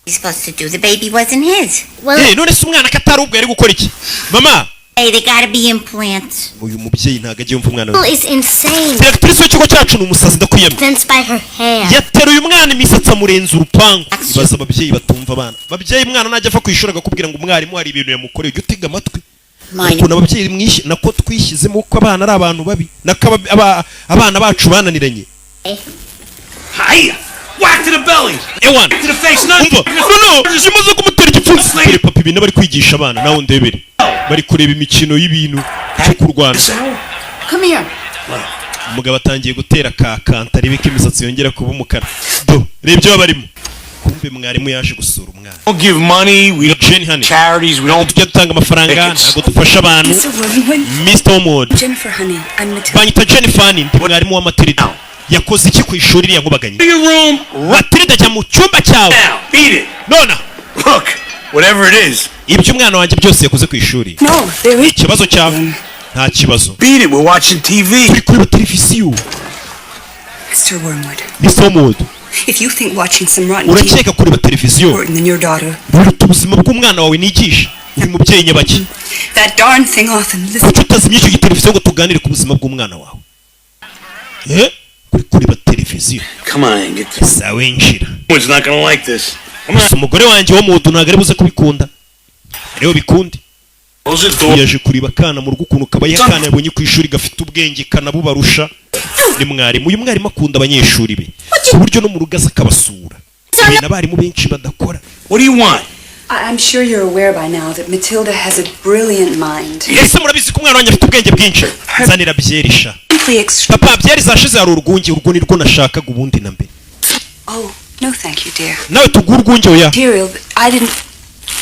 He's supposed to do. The baby wasn't his. Well, None se umwana ko atari ubwo yari gukora iki, mama? Hey, they gotta be implants. Uyu mubyeyi ntabwo agiye yumva umwana we. school is insane. Directrice w'ikigo cyacu ni umusazi, ndakwiyamye. Fence by her hair. Yateruye umwana imisatsi amurenza urupangu. Ibaza ababyeyi batumva abana. Babyeyi, umwana najya ava ku ishuri akakubwira ngo umwarimu hari ibintu yamukoreye, ujye utega amatwi. Mine. Ukuntu ababyeyi nako twishyizemo ko abana ari abantu babi, nako abana bacu bananiranye. Hiya! Whack to the belly. Ewana. To the face. No. Umva, no, imaze kumutera igipfunsi. Dore papa, ibintu bari kwigisha abana nawe ndebere, bari kureba imikino y'ibintu byo kurwana. Come here. Umugabo atangiye gutera ka kanta, arebe ko imisatsi yongera kuba umukara. Do, reba ibyo baba barimo. Kumbe mwarimu yaje gusura umwana. Don't give money. We don't Jenny, honey. charities. We don't. Tujya dutanga amafaranga, ntabwo dufasha abantu. Mr. Wormwood? Mr. Wormwood. Jennifer, honey. I'm Matilda. Banyita Jennifer, ndi mwarimu wa Matilda. Yakoze iki ku ishuri iriya nkubaganyi? Your room. Matilda, jya mu cyumba cyawe. Now. Beat it. Nona. Look. Whatever it is. Ibyo umwana wanjye byose yakoze ku ishuri. No, there is. Ikibazo cyawe, nta kibazo. Beat it. We're watching TV. Turi kureba televiziyo. Mr. Wormwood, Mr. Wormwood, if you think watching some rotten TV urakeka kureba televiziyo important than your daughter, biruta ubuzima bw'umwana wawe nigisha? Uri mubyeyi nyabaki? That darn thing off and listen. Kuki utazimya icyo giteleviziyo ngo tuganire ku buzima bw'umwana wawe? Eh, uri kureba televiziyo. Come on. Get this. Sawa, winjira. One's not gonna like this. Come on. Gusa umugore wanjye wo mudu ntabwo ari buze kubikunda, rero bikunde. Close the door. Yaje kureba akana mu rugo ukuntu kabaye. Akana yabonye ku ishuri gafite ubwenge, kanabubarusha. Ni mwarimu. Uyu mwarimu akunda abanyeshuri be ku buryo no mu rugo aza akabasura, ibintu abarimu benshi badakora. What do you want? I'm sure you're aware by now that Matilda has a brilliant mind. Ese murabizi ko umwana wanjye afite ubwenge bwinshi? Nzanira byerisha. Simply extra. Papa, byeri zashize, hari urwunge. Urwo ni rwo nashakaga ubundi na mbere. Oh, no, thank you, dear. Nawe tuguhe urwunge? Oya. Material that I didn't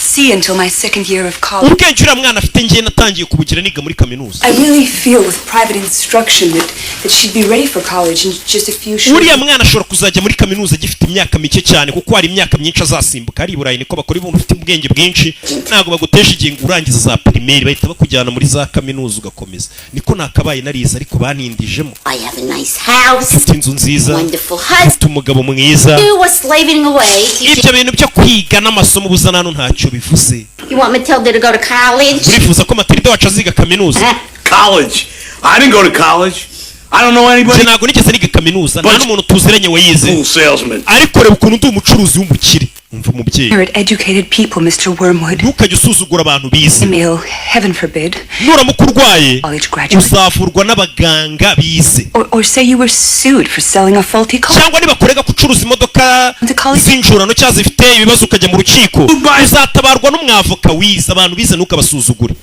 see until my second year of college. Ubwenge uriya mwana afite, ngiye natangiye kubugira niga muri kaminuza. I really feel with private instruction that she'd be ready for college in just a few short Uriya mwana ashobora kuzajya muri kaminuza agifite imyaka mike cyane, kuko hari imyaka myinshi azasimbuka. Ari i Burayi niko bakora. Ibintu ufite ubwenge bwinshi, ntabwo bagutesha igihe ngo urangiza za primaire, bahita bakujyana muri za kaminuza ugakomeza. Niko nakabaye narize, ariko banindijemo. I have a nice house. Mfite inzu nziza. Wonderful husband. Mfite umugabo mwiza. You were slaving away. Ibyo bintu byo kwiga n'amasomo ubuza nano ntacyo bivuze. You want Matilda to go to college? Urifuza ko Matilda wacu aziga kaminuza? College. I didn't go to college. I don't know anybody. Njye ntabwo nigeze niga kaminuza, nta n'umuntu tuziranye wayize. Cool salesman. Ariko reba ukuntu ndi umucuruzi w'umukire. Umva umubyeyi. You're at educated people, Mr. Wormwood. Ntukajye usuzugura abantu bize. I'm ill, heaven forbid. Nuramuka urwaye, College graduate. uzavurwa n'abaganga bize. Or say you were sued for selling a faulty car. Cyangwa nibakurega gucuruza imodoka z'injurano cyangwa zifite ibibazo, ukajya mu rukiko, uzatabarwa n'umwavoka wize. Abantu bize ntukabasuzugure.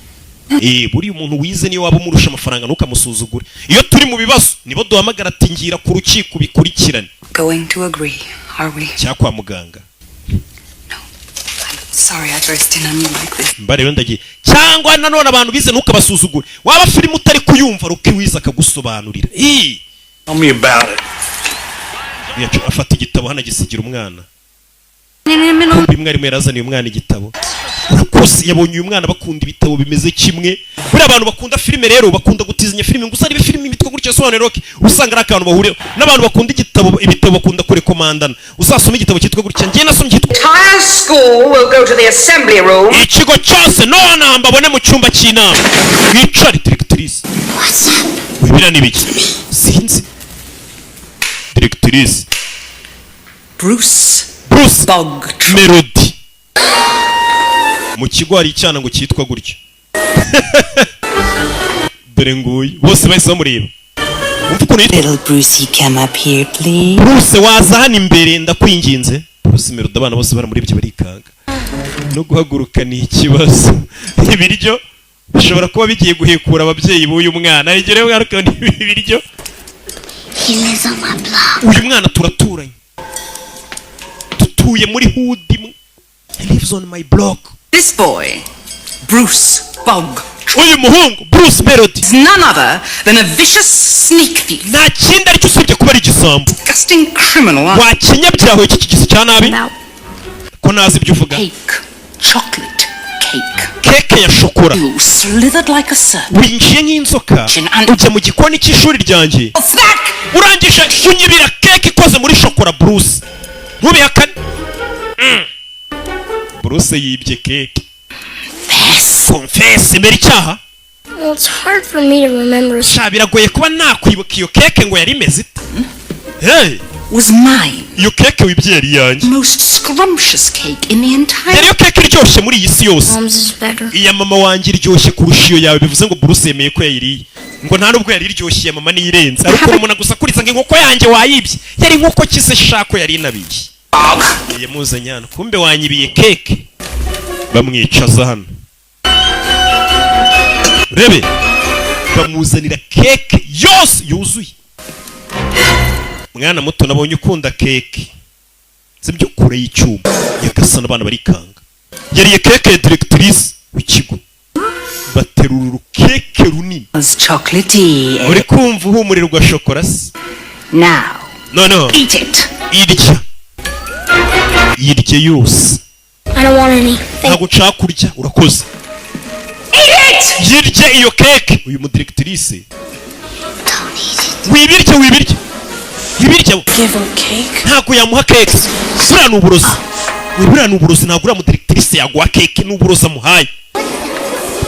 Eh, buriya umuntu wize niyo waba umurusha amafaranga, ntukamusuzugure. Iyo turi mu bibazo nibo duhamagara ati: "Ngira ku rukiko bikurikirane." Going to agree, are we? Cyangwa kwa muganga. Sorry I burst in on you like this. Mba rero ndagiye. Cyangwa nanone abantu bize ntukabasuzugure. Waba filime utari kuyumva, Rocky wize akagusobanurira. Ii! Tell me about it. Afata igitabo hano agisigira umwana. Kumbe mwarimu yarazaniye umwana igitabo. Urakoze. Yabonye uyu mwana bakunda ibitabo bimeze kimwe. Buriya abantu bakunda filime rero bakunda gutizanya filime, ngo usanga filime imitwe gutya asobanura Rocky, usanga ari akantu bahuriyeho n'abantu bakunda igitabo. Ibitabo bakunda kurekomandana: "Uzasoma igitabo cyitwa gutya, njye nasomye cyitwa." Entire school will go to the assembly room. Ikigo cyose none mbabone mu cyumba cy'inama, mwicare. Directrice wibira n'ibiki? Sinzi. Directrice. Bruce. Bruce Melody. Mu kigo hari icyana ngo cyitwa gutyo. Dore nguyu, bose bahise bamureba. Umva ukuntu yitwa. Little Brucey, come up here, please. Bruce, waza hano imbere, ndakwinginze? Bruce Melody. Abana bose baramurebye barikanga, no guhaguruka ni ikibazo. Ibiryo bishobora kuba bigiye guhekura ababyeyi b'uyu mwana. Igihe rero mwana ukabona ibiryo. He lives on my block. Uyu mwana turaturanye, dutuye muri hood imwe. He lives on my block. This boy, Bruce Bog, Uyu muhungu Bruce Melody is none other than a vicious sneak thief. nta kindi aricyo usibye kuba ari igisambo. Disgusting criminal. Wa kinyabyaha iki kigisi cya nabi, ko nazi ibyo uvuga. Cake. Chocolate cake. Keke ya shokora. You slithered like a serpent. Winjiye nk'inzoka, ujya mu gikoni cy'ishuri ryanjye, Snack! urangije unyibira keke ikoze muri shokora. Bruce, ntubihakane. Bruce yibye keke. Confess, emera icyaha. Well, it's hard for me to remember. Sha, biragoye kuba nakwibuka iyo keke ngo yari imeze ite. Hey! Was mine. Iyo keke wibye yari iyanjye. Most scrumptious cake in the entire. Yari iyo keke iryoshye muri iyi si yose. Mom's is better. Iya mama wanjye iryoshye kurusha iyo yawe. Bivuze ngo Bruce yemeye ko yayiriye. Ngo nta nubwo yari iryoshye, mama niyirenze, ariko umuntu gusa kuriza ngo inkoko yanjye wayibye. Yari inkoko kise shako yari inabiye. Yamuzanye hano, kumbe wanyibiye keke. Bamwicaza hano, rebe, bamuzanira keke yose yuzuye. Mwana muto, nabonye ukunda keke, sibyo? Kure y'icyuma, nyagasani, abana barikanga. Yariye keke ya directrice w'ikigo. Baterura urukeke runini. Chocolatey. Uri kumva uhumurirwa shokora se? Now, Noneho eat it. Irya, yirye yose. I don't want any. Ntabwo nshaka kurya, urakoze. Eat it! Yirye iyo keke. Uyu mudirectrice, wibirye, wibirye, wibirye. Give him cake. Ntabwo yamuha keke, buriya ni uburozi, buriya ni uburozi. Ntabwo uriya mudirectrice yaguha keke, ni uburozi amuhaye,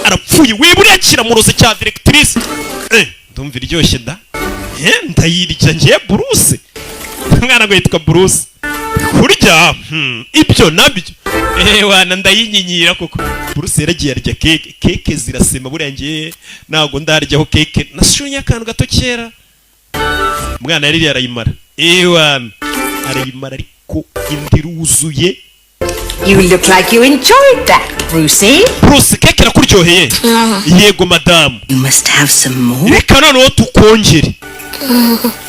arapfuye. Wiburiya kiramurozi cya directrice. Ndumva iryoshye da. Ndayirya ngiye. Bruce, umwana ngo yitwa Bruce. Kurya, ibyo nabyo, wana ndayinyinyira koko. Bruce yaragiye arya keke. Keke zirasema. Buriya ngiye ntabwo ndaryaho keke, nashunye akantu gato kera. Umwana yaririye arayimara, wana arayimara, ariko indi iruzuye. You look like you enjoyed that, Brucey. Bruce, keke irakuryoheye? Yego, madamu. You must have some more. Reka noneho tukongere.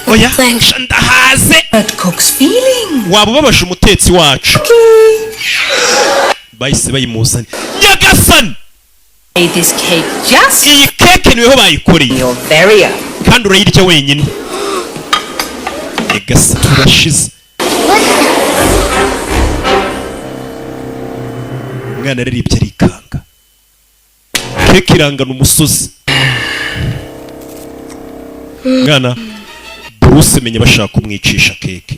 Oya sha, ndahaze. But cook's feeling. Waba ubabaje umutetsi wacu. Bahise bayimuzanye, nyagasani. Made this cake just Iyi keke niweho bayikoreye. your very own. Kandi urayirya wenyine. Nyagasani, turashize. Umwana yararibye arikanga, keke irangana umusozi. Mwana Bruce, menya bashaka kumwicisha keke.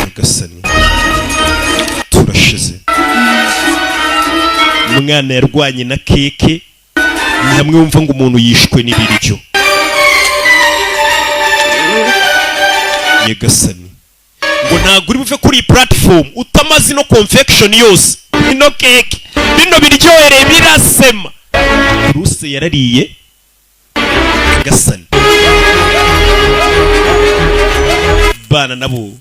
Nyagasani, turashize. Umwana yarwanye na keke. Ni hamwe wumva ngo umuntu yishwe n'ibiryo. Nyagasani, ngo ntabwo uri buve kuri iyi platform utamaze ino confection yose, ino keke, bino biryohereye birasema. Bruce yarariye. Nyagasani, bana nabo,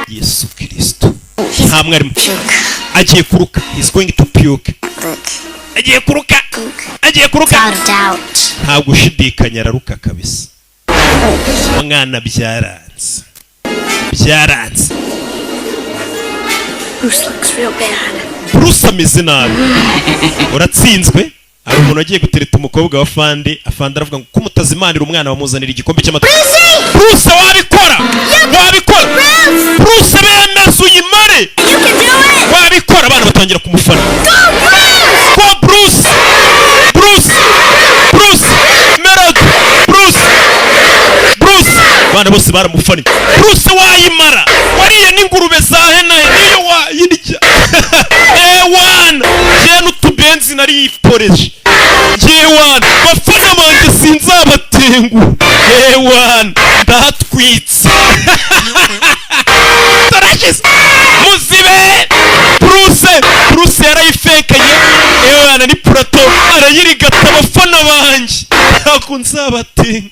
Yesu Kirisito, nta mwarimu. Agiye kuruka. He's going to puke. Agiye kuruka, agiye kuruka. Without a doubt. Nta gushidikanya, araruka kabisa. Umwana byaranze, byaranze. Bruce looks real bad. Bruce ameze nabi. Uratsinzwe. Hari umuntu wagiye gutereta umukobwa wa fande. Afande aravuga ngo ko mutazimanira umwana, bamuzanira igikombe cy'amata. Bruce, wabikora, wabikora Bruce, bemeze uyimare, wabikora. Abana batangira kumufana. Go Bruce, Bruce, Bruce Melody, Bruce, Bruce. Abana bose baramufaniye. Bruce, wayimara, wariye n'ingurube za henahe, niyo wayirya. Ewana, njye n'utubenzi nariyiporeje. Ewana, bafana banjye sinzabatenguha. Ewana, ndahatwitse, turashize. Muzibe Bruce. Bruce yarayifekanye. Ewana, ni purato arayirigata. Abafana banjye ntabwo nzabatenga.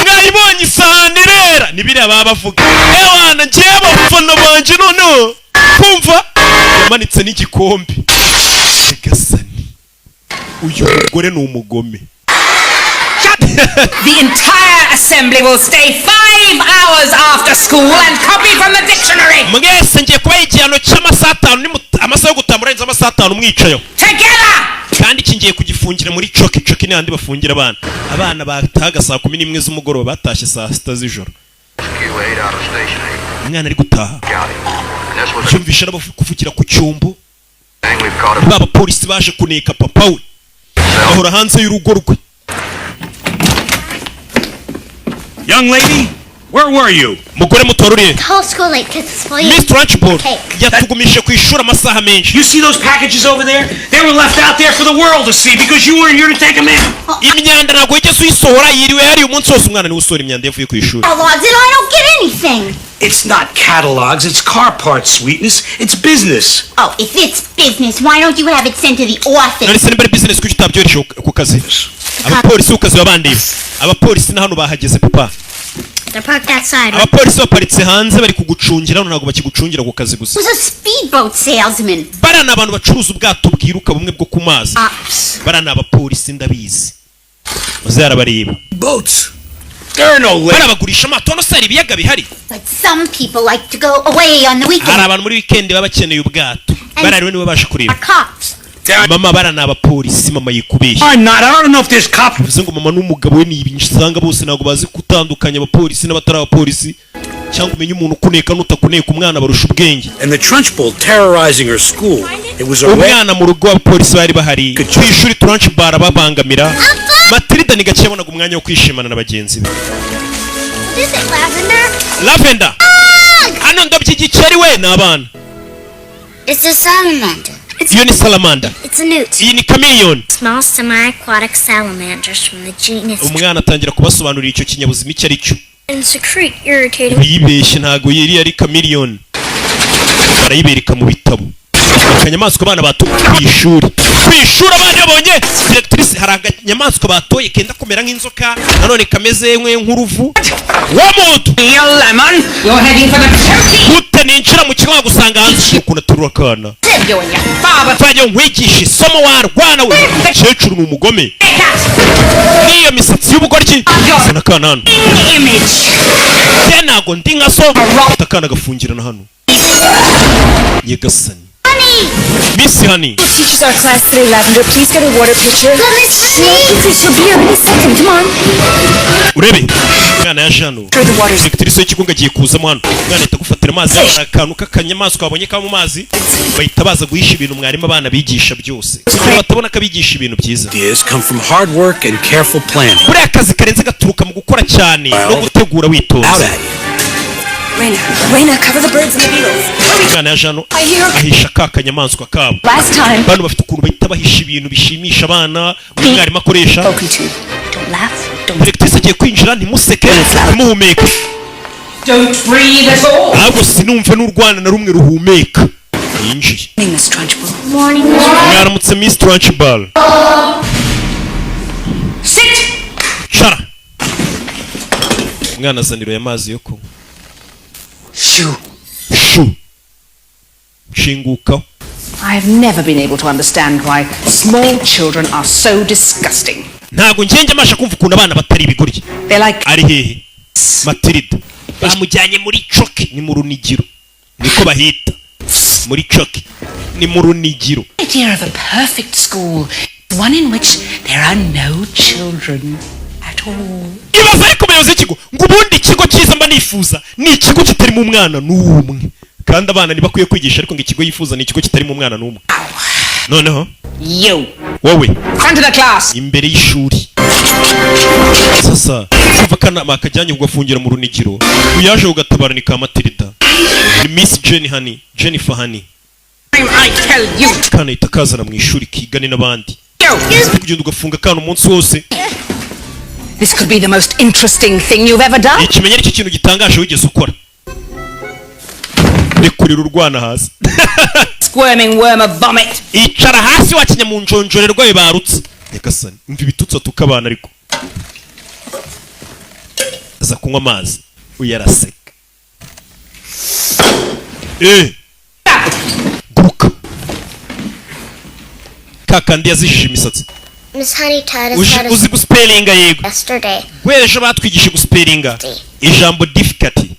Mwayibonye isahani irera, ni biriya baba bavuga. Ewana, njyewe abafana banjye noneho kumva yamanitse n'igikombe. Nyagasani, uyu mugore ni umugome. The entire assembly will stay 5 hours after school and copy from the dictionary. Mwese ngiye kubaha igihano cy'amasaha 5. Amasaha yo gutaha murenze amasaha 5 mwicayeho. Together! Kandi iki ngiye kugifungira muri coki. Coki ni handi bafungira abana. Abana batahaga saa 11 z'umugoroba, batashye saa 6 z'ijoro. Umwana ari gutaha, yumvisha n'abavugira ku cyumbu. Ba bapolisi baje kuneka papa we, bahora hanze y'urugo rwe. Young lady, Where were you? Mugore muto, waruriye? The whole school late because it's full Miss Trunchbull cake. yatugumije ku ishuri amasaha menshi. You see those packages over there? They were left out there for the world to see because you weren't here to take them in. Imyanda ntabwo wigeze uyisohora, yiriwe hariya umunsi wose. Umwana niwe usohora imyanda yavuye ku ishuri. Catalogs and I don't get anything. It's not catalogs, it's car parts, sweetness. It's business. Oh, if it's business, why don't you have it sent to the office? None se nimba ari business, kuki utabyohereje ku kazi? Abapolisi ku kazi babandeba. Abapolisi na hano bahageze, papa. They're parked outside. Abapolisi baparitse hanze, bari kugucungira. Hano ntabwo bakigucungira ku kazi gusa. Was a speedboat salesman. Bariya ni abantu bacuruza ubwato bwiruka, bumwe bwo ku mazi. Ops. Bariya ni abapolisi, ndabizi. Maze yarabareba. Boats. There are no lakes. Bariya bagurisha amato. Hano se hari ibiyaga bihari? But some people like to go away on the Hari weekend. abantu muri weekend baba bakeneye ubwato. Bariya rero nibo baje kureba. Are cops. Mama, bariya ni abapolisi. Mama yikubeshya. I'm not. I don't know if there's cops. Bivuze ngo mama n'umugabo we ni ibintu usanga bose ntabwo bazi gutandukanya abapolisi n'abatari abapolisi, cyangwa umenye umuntu ukuneka n'utakuneka. Umwana barusha ubwenge. And the Trunchbull terrorizing her school. It was a red Umwana mu rugo abapolisi bari bahari, ku ishuri Trunchbull babangamira Matilda. Ni gake yabonaga umwanya wo kwishimana na bagenzi be. What is it, Lavender? Lavender, hano ndobye igikeri we. Ni abana. It's a salamander. Iyo ni salamander. It's a newt. Iyi ni chameleon. Small semi-aquatic salamanders from the genus Umwana atangira kubasobanurira icyo kinyabuzima icyo ari cyo. And secrete irritating Yibeshye, ntabwo yiri ari chameleon, barayibereka mu bitabo. Akanyamaswa abana batoye ku ishuri, ku ishuri abana babonye directrice, hari akanyamaswa batoye kenda kumera nk'inzoka, nanone kameze nk'uruvu wa muntu. You lemon! You're heading for the turkey! Gute ninjira mu kigo nkagusanga hanze? Ukuntu aterura akana. You and your father! Nzajya nkwigisha isomo warwana we. Umukecuru ni umugome n'iyo misatsi y'ubugoryi. Zana akana hano. Image! Se ntabwo ndi nka so. Fata akana gafungirana hano. Nyagasani, Miss Honey. Teaches our class today, Lavender. Please get a water pitcher. Miss Honey! Quickly, she'll be here any second. Come on. Urebe umwana yaje hano. Directrice w'ikigo ngo agiye kuzamo hano. Umwana ahita agufatira amazi. Hano hari akantu k'akanyamaswa babonye kaba mu mazi, bahita baza guhisha ibintu mwarimu abana bigisha byose, kugira batabona ko abigisha ibintu byiza. Ideas come from hard work and careful planning. Buriya akazi karenze gaturuka mu gukora cyane no gutegura Out witonze. at you. Raina, Raina, cover the birds and the beetles. Umwana yaje hano, I hear. ahisha ka kanyamaswa kabo. Last time. Bano bafite ukuntu bahita bahisha ibintu bishimisha abana umwarimu akoresha. Spoken to. Don't laugh. Don't. Directrice agiye kwinjira, ntimuseke, ntimuhumeke. Don't breathe at all! Ahubwo sinumve n'urwana na rumwe ruhumeka. Yinjiye. Morning, Miss Trunchbull. Morning, Miss Mwaramutse, Miss Trunchbull. Sit! Cara umwana azanira aya mazi yo kunywa. Shoo. Shu, nshingukaho. I have never been able to understand why small children are so disgusting. Ntabwo ngenge amasha kumva ukuntu abana batari ibigoryi. They're like Ari hehe Matilda? Bamujyanye muri choky, ni mu runigiro, niko bahita muri choky, ni mu runigiro. Idea of a perfect school, one in which there are no children at all. Ibaza ariko umuyobozi w'ikigo ngo ubundi ikigo cyiza mba nifuza ni ikigo kitarimo umwana n'umwe. Kandi abana ntibakwiye kwigisha, ariko ngo ikigo yifuza ni ikigo kitarimo umwana n'umwe. Noneho you. wowe. Front of the class! Imbere y'ishuri. Sasa kuva akanama kajyanye kugafungira mu runigiro, uyaje ugatabara ni ka Matilda, ni Miss Jenny Honey, Jennifer Honey. I tell you! Kana ahita kazana mu ishuri kigane n'abandi. You! Kugenda ugafunga akana umunsi wose. This could be the most interesting thing you've ever done. Ikimenya aricyo kintu gitangaje wigeze ukora. Rekurira urwana hasi. Squirming worm of vomit. Icara hasi wakinya mu njonjore rwayo barutse. Nyagasani, umva ibitutsi atuka abana. Ariko aza kunywa amazi, uyu araseka. Guruka kakandi yazijije imisatsi. Miss Honey taught us how to Uzi guspellinga? Yego. yesterday. Guhera ejo batwigishije guspellinga ijambo difficulty.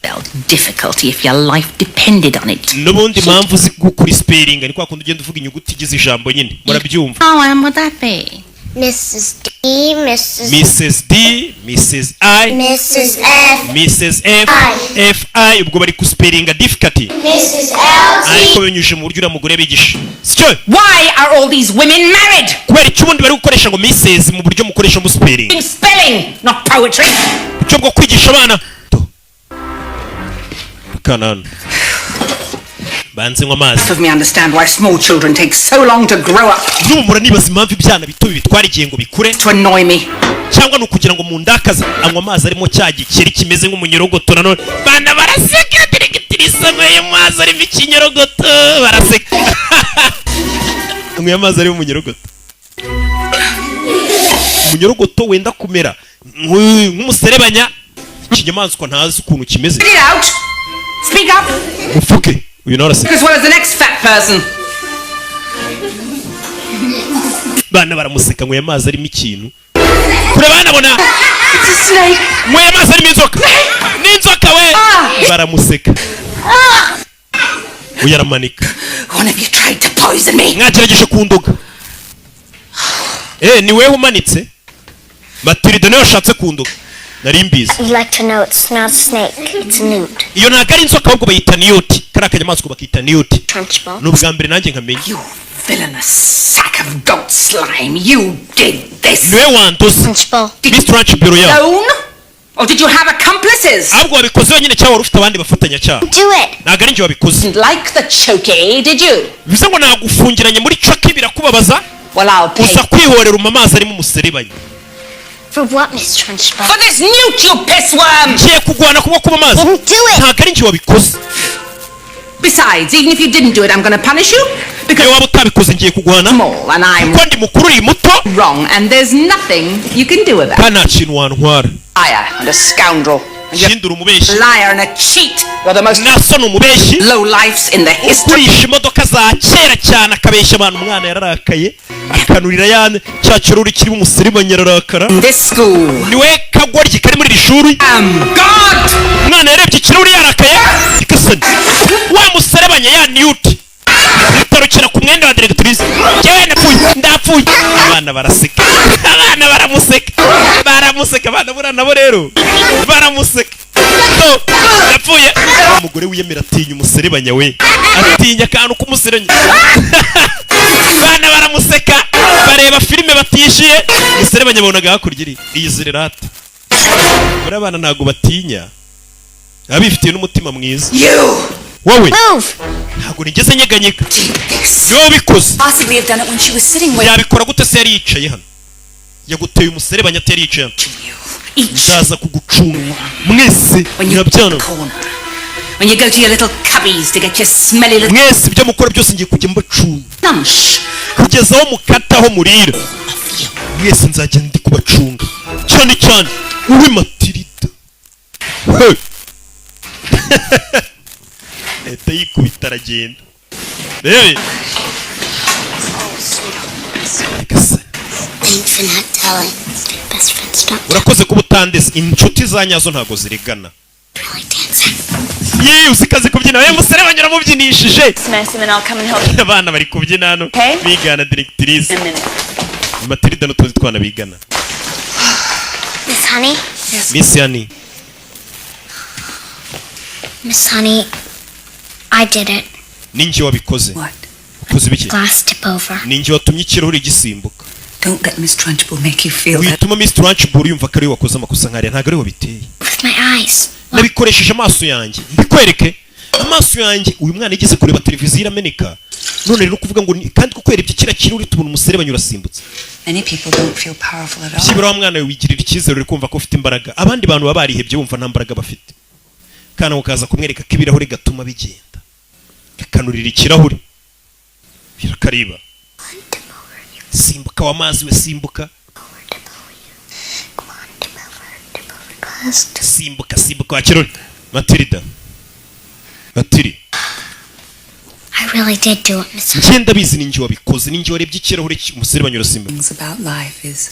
Difficulty if your life depended on it. N'ubundi mpamvu uzi gukora spellinga ni kwa kundi ugenda uvuga inyuguti igize ijambo nyine, murabyumva. Oh, and would that be? Mrs. D, Mrs. Mrs D, Mrs I, Mrs. F, Mrs F, I. F I. Ubwo bari guspellinga difficulty, Mrs. L, ariko T. binyujije mu buryo uriya mugore bigisha, sicyo? Why are all these women married? Kubera icyo ubundi bari gukoresha ngo Mrs mu buryo mukoresha mu spelling? In spelling, not poetry. Uburyo bwo kwigisha abana. To. Akana hano banze nywa amazi. Of me understand why small children take so long to grow up. N'ubu muranibaza impamvu ibyana bito bitwara igihe ngo bikure. To annoy me. Cyangwa ni ukugira ngo mundakaze? Anywa amazi arimo cya gikeri kimeze nk'umunyorogoto. Nanone bana baraseka. Directrice anyweye amazi arimo ikinyorogoto, baraseka. Anyweye amazi arimo umunyorogoto, umunyorogoto wenda kumera nk'umuserebanya, ikinyamaswa ntazi ukuntu kimeze. Spit it out. Speak up. Mufuke uyu nawe araseka. As well as the next fat person. Bana baramuseka. Anyweye amazi arimo ikintu kure banabona. It's a snake. Nyweye amazi arimo inzoka, n'inzoka we! Baramuseka. Uyu aramanika. One of you tried to poison me. Mwagerageje kundoga. Eh, ni wewe umanitse. Matilda niwe washatse kundoga, nari mbizi. You'd like to know it's not a snake, it's a newt. Iyo ntabwo ari inzoka, ahubwo bayita newt. Kariya kanyamaswa bakita newt. Trunchbull. Ni ubwa mbere nanjye nkamenya. Villainous sack of goat slime. You did this. Niwe wandoze. Trunchbull. Miss Trunchbull yawe. Alone? Or did you have accomplices? Ahubwo wabikoze wenyine cyangwa wari ufite abandi bafatanyacyaha? Do it. Ntabwo ari njye wabikoze. Didn't like the chokey, did you? Bivuze ngo nagufungiranye muri coki, birakubabaza. Well, I'll pay. Uza kwihorera uma amazi arimo umuserebanya. For what, Miss Trunchbull? For this newt, you pissworm! Ngiye kugwana kuba kuba amazi. Didn't do it. Ntabwo ari njye wabikoze. Besides, even if you didn't do it, I'm going to punish you because Niyo waba utabikoze, ngiye kuguhana. small and I'm Kuko ndi mukuru, uri muto. wrong, and there's nothing you can do about it. Kandi nta kintu wantwara. Liar and a scoundrel. And you're Ikindi uri umubeshyi. a liar and a cheat. You're the most Naso ni umubeshyi. low lifes in the history. Ugurisha imodoka za kera cyane, akabeshya abantu. Umwana yararakaye, akanurira ya cya kirahuri kirimo umuserebanya, ararakara. In this school. Niwe kagoryi kari muri iri shuri. Am God! Umwana yarebye ikirahuri yarakaye, ikasani wa muserebanya ya newt itarukira ku mwenda wa directrice. Njyewe ndapfuye, ndapfuye! Abana baraseka, abana baramuseka, baramuseka. Abana buriya nabo rero baramuseka. To, ndapfuye! Wa mugore wiyemera atinya umuserebanya, we atinya akantu k'umuserebanya. Abana baramuseka, bareba filime batishyuye. Umuserebanya babonaga hakurya iri iyizire rata. Buriya abana ntabwo batinya, baba bifitiye n'umutima mwiza. You Wowe. Move. Ntabwo nigeze nyeganyega. Did this. Niwe wabikoze. Possibly have done it when she was sitting with Yabikora gute se yari yicaye hano? Yaguteye umuserebanya atari yicaye hano. you. Each Ndaza kugucunga mwese. When you Murabyana. corner. When you go to your little cubbies to get your smelly little Mwese ibyo mukora byose ngiye kujya mbacunga. lunch. Kugeza aho mukata, aho murira, mwese nzajya ndi kubacunga, cyane cyane uwe Matilda. Hey! Leta yikubita aragenda. Rebe. Nyagasani. Thanks for not telling. Best friends don't Urakoze kuba utandese. Inshuti za nyazo ntabwo zirigana. really dancing. Yeee, uzi kazi kubyina we! Musore uramubyinishije. Mess and then I'll come and help you Abana bari kubyina hano. Okay. Bigana directrice. in a minute. Matilda n'utundi twana bigana. Miss Honey? Miss Yani. Miss Honey, I did it. Ninjye wabikoze. What? Ukoze ibiki? Glass tip over. Ninjye watumye ikirahuri gisimbuka. Don't let Miss Trunchbull make you feel that. Wituma Miss Trunchbull yumva ko ariwe wakoze amakosa nkariya. Ntabwo ariwe wabiteye. With my eyes. Nabikoresheje amaso yanjye. Mbikwereke amaso yanjye. Uyu mwana yigeze kureba televiziyo irameneka. None rero kuvuga ngo kandi kuko yarebye kiriya kirahuri, tubona umuserebanya urasimbutse. Many people don't feel powerful at all. Byibura wa mwana we wigirira icyizere, uri kumva ko ufite imbaraga. Abandi bantu baba barihebye, bumva nta mbaraga bafite. Kana ukaza kumwereka ko ibirahuri gatuma bigenda, kakanurira ikirahuri birakariba. Tip over you. Simbuka wa mazi we, simbuka. Over, tip over you. Come on, tip over, tip over glass. Tip. Simbuka, simbuka wa kirahuri. Matilda, Matiri. I really did do it, Miss Honey. Njye ndabizi, ni njye wabikoze, ni njye warebye ikirahure umuserebanya urasimbuka. Things about life is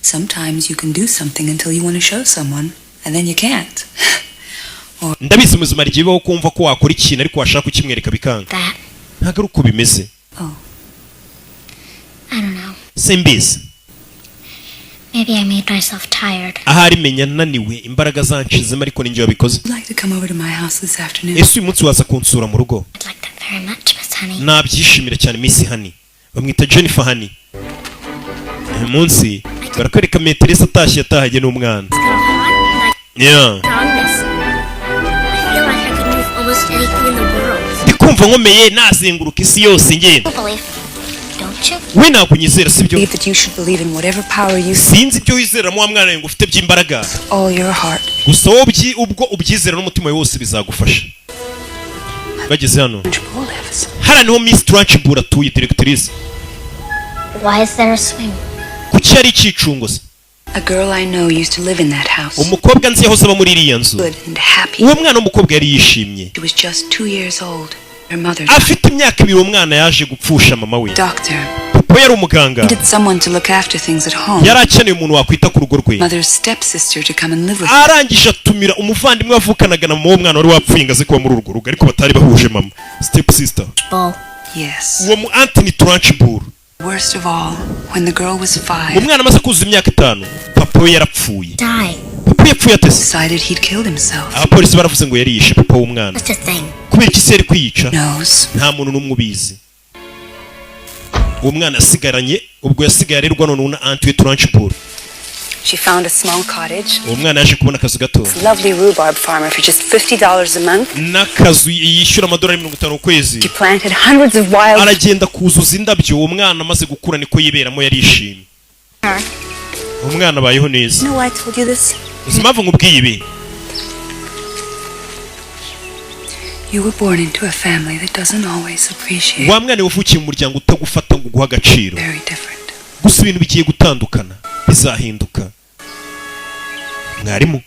sometimes you can do something until you want to show someone, and then you can't. Ndabizi, mu buzima rigiye bibaho kumva ko wakora ikintu, ariko washaka kukimwereka bikanga. That. Ntabwo ari uko bimeze. Oh, I don't know. Simbizi. Maybe I made myself tired. Ahari menya naniwe, imbaraga zanshizemo, ariko ni njye wabikoze. would like to come over to my house this afternoon? Ese uyu munsi waza kunsura mu rugo? I'd like that very much, Miss Honey. Nabyishimira cyane, Miss Honey. Bamwita Jennifer Honey. Uyu munsi barakwereka maîtresse atashye, yatahanye n'umwana. It's kind of hot, and I Yeah. strongness. I feel like I could move almost Kumva nkomeye, nazenguruka isi yose ngenda. You believe, don't you? We ntabwo unyizera, sibyo? Believe that you should believe in whatever power you see Sinzi ibyo wizeramo wa mwana we ngo ufite by'imbaraga. all your heart. Gusa wowe ubwo ubyizera n'umutima wawe wose, bizagufasha. Bageze hano, Trunchbull lives. hariya niho Miss Trunchbull atuye, directrice. Why is there a swing? Kuki yari icyicungo se? A girl I know used to live in that house. Umukobwa nzi yahoze aba muri iriya nzu. Good and happy. Uwo mwana w'umukobwa yari yishimye. She was just 2 years old. Her mother died. Afite imyaka 2, uwo mwana yaje gupfusha mama we. Doctor Papa we yari umuganga. needed someone to look after things at home. Yari akeneye umuntu wakwita ku rugo rwe. Mother's stepsister to come and live with her. Arangije atumira umuvandimwe wavukanaga na mama w'umwana wari wapfuye ngo aze kuba muri urwo rugo, ariko batari bahuje mama, step sister. Bull. Yes. Uwo mu Anthony Trunchbull. Worst of all, when the girl was 5, Umwana amaze kuzuza imyaka 5, papa we yarapfuye. Die. Papa we yapfuye atese? Decided he'd killed himself. Abapolisi baravuze ngo yariyishe, papa w'umwana. What's the thing? Kubera iki se yari kwiyica? Knows. Nta muntu n'umwe ubizi. Uwo mwana yasigaranye, ubwo yasigaye arerwa noneho na aunty we Trunchbull. She found a small cottage. Uwo mwana yaje kubona akazu gato Lovely rhubarb farmer for just $50 a month. n'akazu yishyura amadolari 50 ku kwezi. She planted hundreds of wild Aragenda kuzuza indabyo. Uwo mwana amaze gukura niko yiberamo, yarishimye. Uwo mwana abayeho neza. You know why I told you this? Uzi impamvu nkubwiye ibi? You were born into a family that doesn't always appreciate. Wa mwana wavukiye mu muryango utagufata ngo uguhe agaciro. Very different. Gusa ibintu bigiye gutandukana, bizahinduka, mwarimu.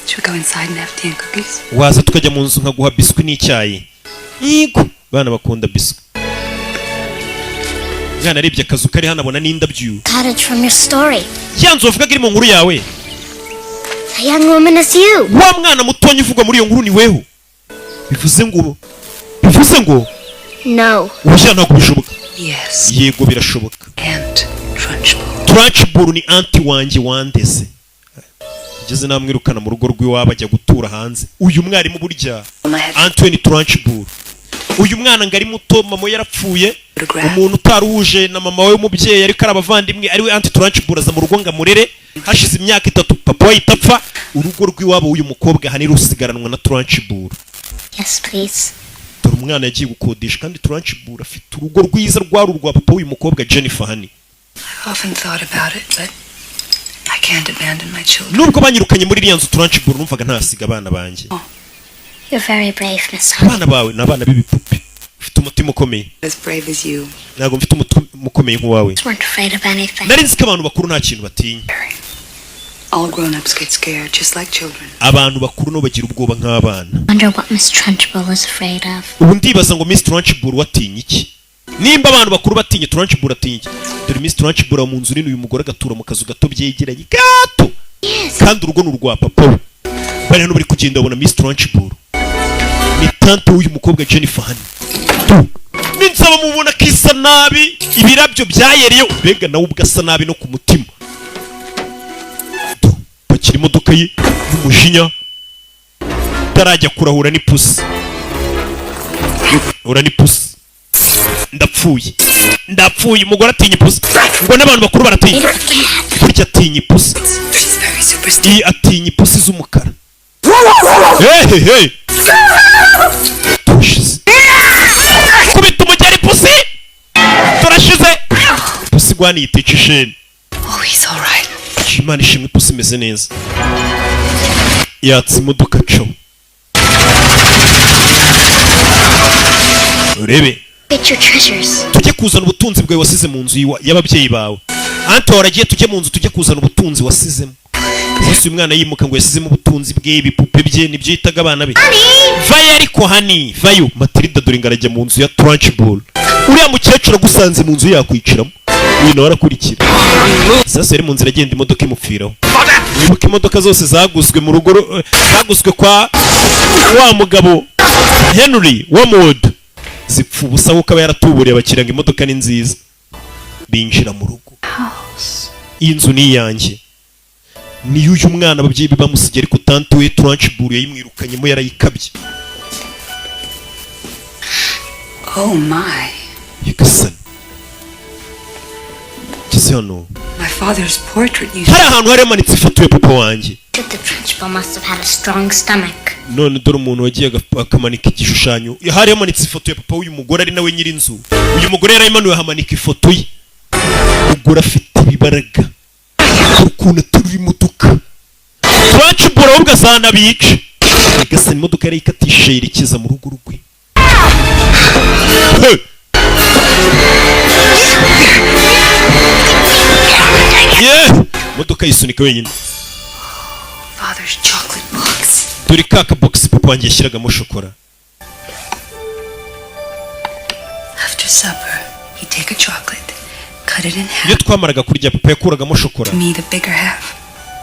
Should we go inside and have tea and cookies? Waza tukajya mu nzu nkaguha biswi n'icyayi? Yego, bana bakunda biswi. Mwana arebye akazu kari hano, abona n'indabyo. Cottage from your story. Ya nzu wavugaga iri mu nkuru yawe. The young woman is you. Wa mwana mutonya uvugwa muri iyo nkuru ni weho. Bivuze ngo No. ubushya ntabwo bishoboka. Yes. Yego, birashoboka. Aunt Trunchbull. Trunchbull ni aunty wanjye wandeze. Ngeze namwirukana mu rugo rw'iwabo, ajya gutura hanze. Uyu mwarimu burya Anthony Trunchbull, uyu mwana ngo ari muto mama we yarapfuye. Umuntu utaruhuje na mama we w'umubyeyi ariko ari abavandimwe, ariwe Aunty Trunchbull, aza mu rugo ngo amurere. Hashize imyaka 3 papa we ahita apfa. Urugo rw'iwabo w'uyu mukobwa ahanini rusigaranwa na Trunchbull. Yes, please. Dore umwana yagiye gukodesha, kandi Trunchbull afite urugo rwiza rwari urwa papa w'uyu mukobwa Jennifer Honey. I've often thought about it, but I can't abandon my children. Nubwo banyirukanye muri iriya nzu, Trunchbull, numvaga ntasiga abana banjye. You're very brave, Miss Honey. Abana bawe ni abana b'ibipupe, ufite umutima ukomeye. As brave as you. Ntabwo mfite umutima ukomeye nk'uwawe. Weren't afraid of anything. Nari nzi ko abantu bakuru nta kintu batinya. All grown-ups get scared, just like children. Abantu bakuru nabo bagira ubwoba nk'abana. Wonder what Miss Trunchbull is afraid of. Ubu ndibaza ngo Miss Trunchbull watinya iki? Nimba abantu bakuru batinya, Trunchbull atinya iki? Dore Miss Trunchbull aba mu nzu nini, uyu mugore agatura mu kazu gato byegeranye gato, kandi urugo ni urwa papa we. Bari hano bari kugenda babona Miss Trunchbull, ni tante w'uyu mukobwa Jennifer Honey. Ninsaba mubona ko isa nabi, ibirabyo byayeriye, mbega nawe ubwo asa nabi no ku mutima. Tu, pakira imodoka ye n'umujinya, utarajya kurahura n'ipusi, hura n'ipusi. Ndapfuye, ndapfuye! Umugore atinya ipusi, ngo n'abantu bakuru baratinya. Burya atinya ipusi. She's very superstitious. Iyi atinya ipusi z'umukara. Hehehe, turashize! Kubita umugeri ipusi, turashize! Ipusi igwana yitica isheni. Oh, he's all right. Imana ishimwe, ipusi imeze neza. Yatsa imodoka co urebe. Get your treasures. Tujye kuzana ubutunzi bwawe wasize mu nzu y'ababyeyi bawe. Aunty waragiye, tujye mu nzu, tujye kuzana ubutunzi wasizemo. Sasa uyu mwana yimuka ngo yasizemo ubutunzi bwe, ibipupe bye, nibyo yitaga abana be. Vayo ariko Honey, vayo Matilda. Dore ngo arajya mu nzu ya Trunchbull. Uriya mukecuru agusanze mu nzu yakwiciramo. Uyu nawe arakurikira. Sasa yari mu nzira agenda, imodoka imupfiraho. Wibuke imodoka zose zaguzwe mu rugo zaguzwe kwa wa mugabo Henry Wormwood zipfa ubusa, kuko aba yaratuburiye abakiriya ngo imodoka ni nziza. Binjira mu rugo. Iyi nzu ni iyanjye, ni y'uyu mwana, ababyeyi be bamusigiye, ariko tante we Trunchbull yayimwirukanyemo, yarayikabye. Oh my. Nyagasani, ngeze hano. My Father's portrait used Hari ahantu hari hamanitse ifoto ya papa wanjye. The principal must have had a strong stomach. None dore umuntu wagiye akamanika igishushanyo. Hari hamanitse ifoto ya papa w'uyu mugore, ari nawe nyir'inzu. Uyu mugore yarayimanuye, ahamanika ifoto ye. Umugore afite ibibaraga, ukuntu aterura imodoka. Turacibura ahubwo azanabica. Nyagasani, imodoka yari ikatishije yerekeza mu rugo rwe. Hey! Yeah! Imodoka yisunika wenyine. Father's chocolate box. Dore ka kabogisi papa wanjye yashyiragamo shokora. After supper, he'd take a chocolate, cut it in half. Iyo twamaraga kurya, papa yakuragamo shokora, Me the bigger half.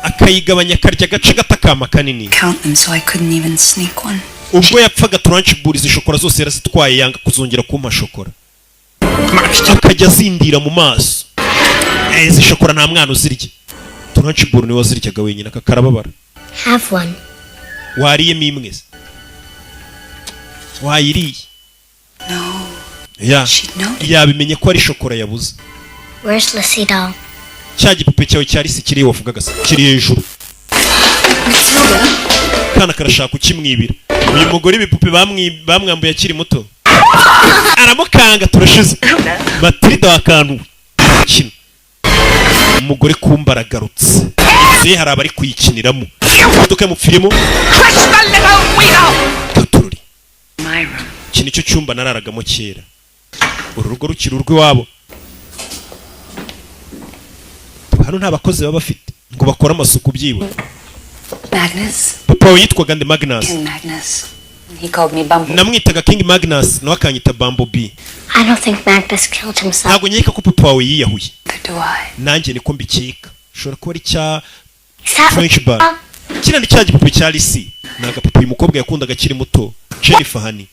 akayigabanya, akarya agace gato, akama kanini. Count them so I couldn't even sneak one. Ubwo yapfaga, Trunchbull izi shokora zose yarazitwaye, yanga kuzongera kumpa shokora, akajya azindira mu maso. Izi shokora nta mwana uzirya. Trunchbull niwe waziryaga wenyine. Aka karababara. Have one. Wariyemo imwe se? Wayiriye? No. Ya, yabimenye ko ari shokora yabuze. Where's Lissy doll? Cya gipupe cyawe cyari se kiri wavugaga se? Kiri hejuru. Kana karashaka kukimwibira. Uyu mugore ibipupe bamwambuye akiri muto aramukanga. Turashize Matilda wakantu kino. Umugore kumba aragarutse, inzu ye hari abari kuyikiniramo, imodoka yamupfiriyemo. Crush the little weasel! Gatururi. My room. Iki nicyo cyumba nararagamo kera, uru rugo rukiri urw'iwabo. Hano nta bakozi baba bafite ngo bakore amasuku byibura. Magnus. Papa we yitwaga nde? Magnus. King Magnus. He called me Bumble. Namwitaga King Magnus, nawe akanyita Bumblebee. I don't think Magnus killed himself. Ntabwo nkeka ko papa wawe yiyahuye. Do I? Nanjye niko mbikeka, ushobora kuba ari cya Is that French bar. Kiriya ni cya gipupe cya Lisi, ni agapupe uyu mukobwa yakundaga akiri muto, Jennifer Honey.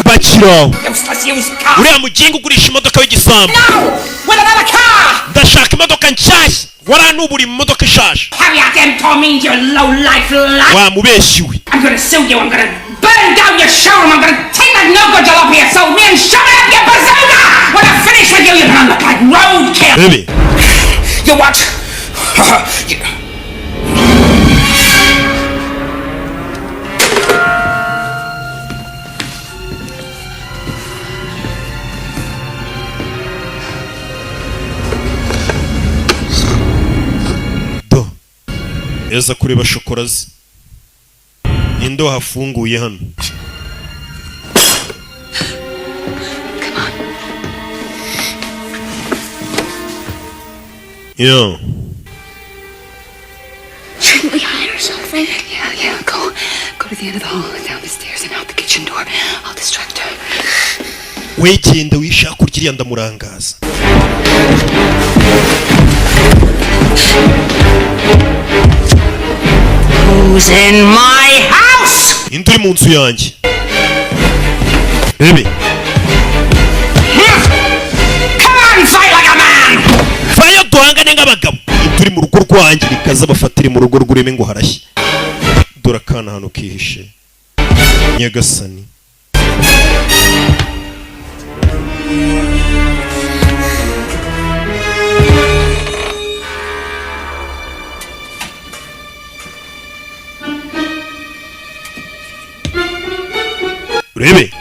Bakiraho. Useless used car! Uriya mugingo ugurisha imodoka w'igisambo. No! With another car! Ndashaka imodoka nshyashya, waranuburiye mu modoka ishaje. Harry out them Tommies, you low-life lie! Wamubeshyi we. I'm gonna sue you, I'm gonna burn down your showroom, I'm gonna take that no-good jalopy you sold me and shove it up your bazooka! When I finish with you, you're gonna look like roadkill! Bebe. You what? You... Yaza kureba shokora ze. Ninde wahafunguye hano? Yo. Shouldn't we hide or something? Yeah. Go to the end of the hall, down the stairs, and out the kitchen door. I'll distract her. Wegenda wishaka kurya iriya, ndamurangaza. Who's in my house? Inde uri mu nzu yanjye? Bebe. Come on, fight like a man! Vayo duhangane nk'abagabo. Inde uri mu rugo rwanjye? Rikaza bafatire mu rugo rw'ureme ngo harashye. Dore akana hano kihishe. Nyagasani. Urebe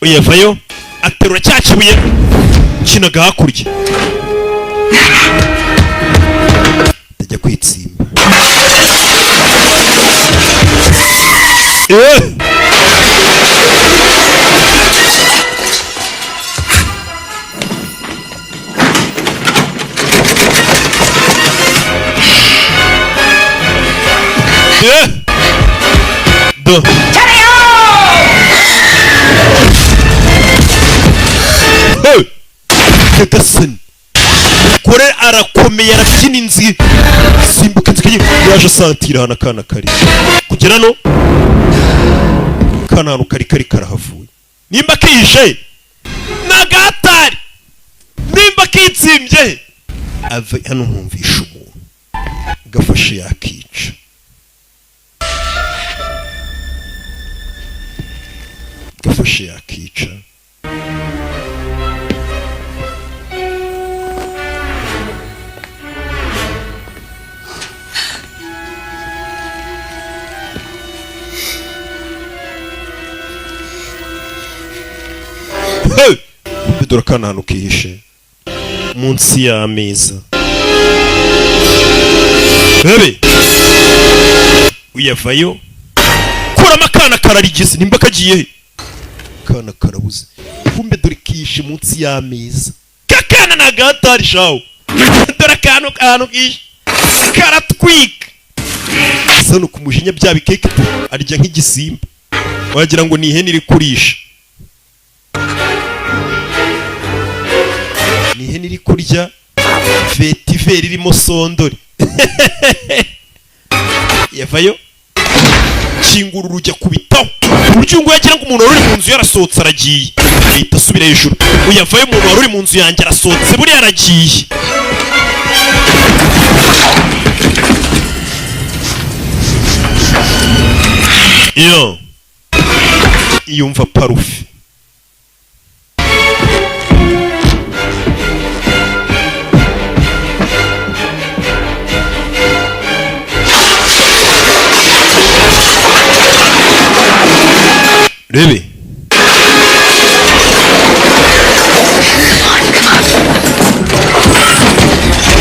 uyavayo, aterura cya kibuye kinaga hakurya, atajya kwitsimba. Eh! Eh! Do. Hey! Nyagasani, kore arakomeye, arabyina inzu, simbuka inzu yaje asatira hano. Akana kari kugera hano, akana hano kari kari karahavuye. Nimba kihishe ni agatari, nimba kitsimbye ave hano. Nkumvisha umuntu gafashe yakica. Gafashe yakica. Dore akana ahantu kihishe munsi y'ameza. Bebe uyavayo, kuramo akana, kararigize. Nimba kagiye he? Akana karabuze. Kumbe dore kihishe munsi y'ameza. Kakana ni agahatari shawo. Dore akantu, ahantu kishe karatwika. Asa no kumujinya bya bikeke arya nk'igisimba, wagira ngo ni ihene iri kurisha, ni ihene iri kurya vetiveri irimo sondori. Yavayo, kingura urugi, akubitaho uburyo ngo yagira ngo umuntu wari uri mu nzu yarasohotse aragiye, ahita asubira hejuru. Uyavayo, umuntu wari uri mu nzu yanjye arasohotse, buriya aragiye. Iyo yumva parufe. Rebe.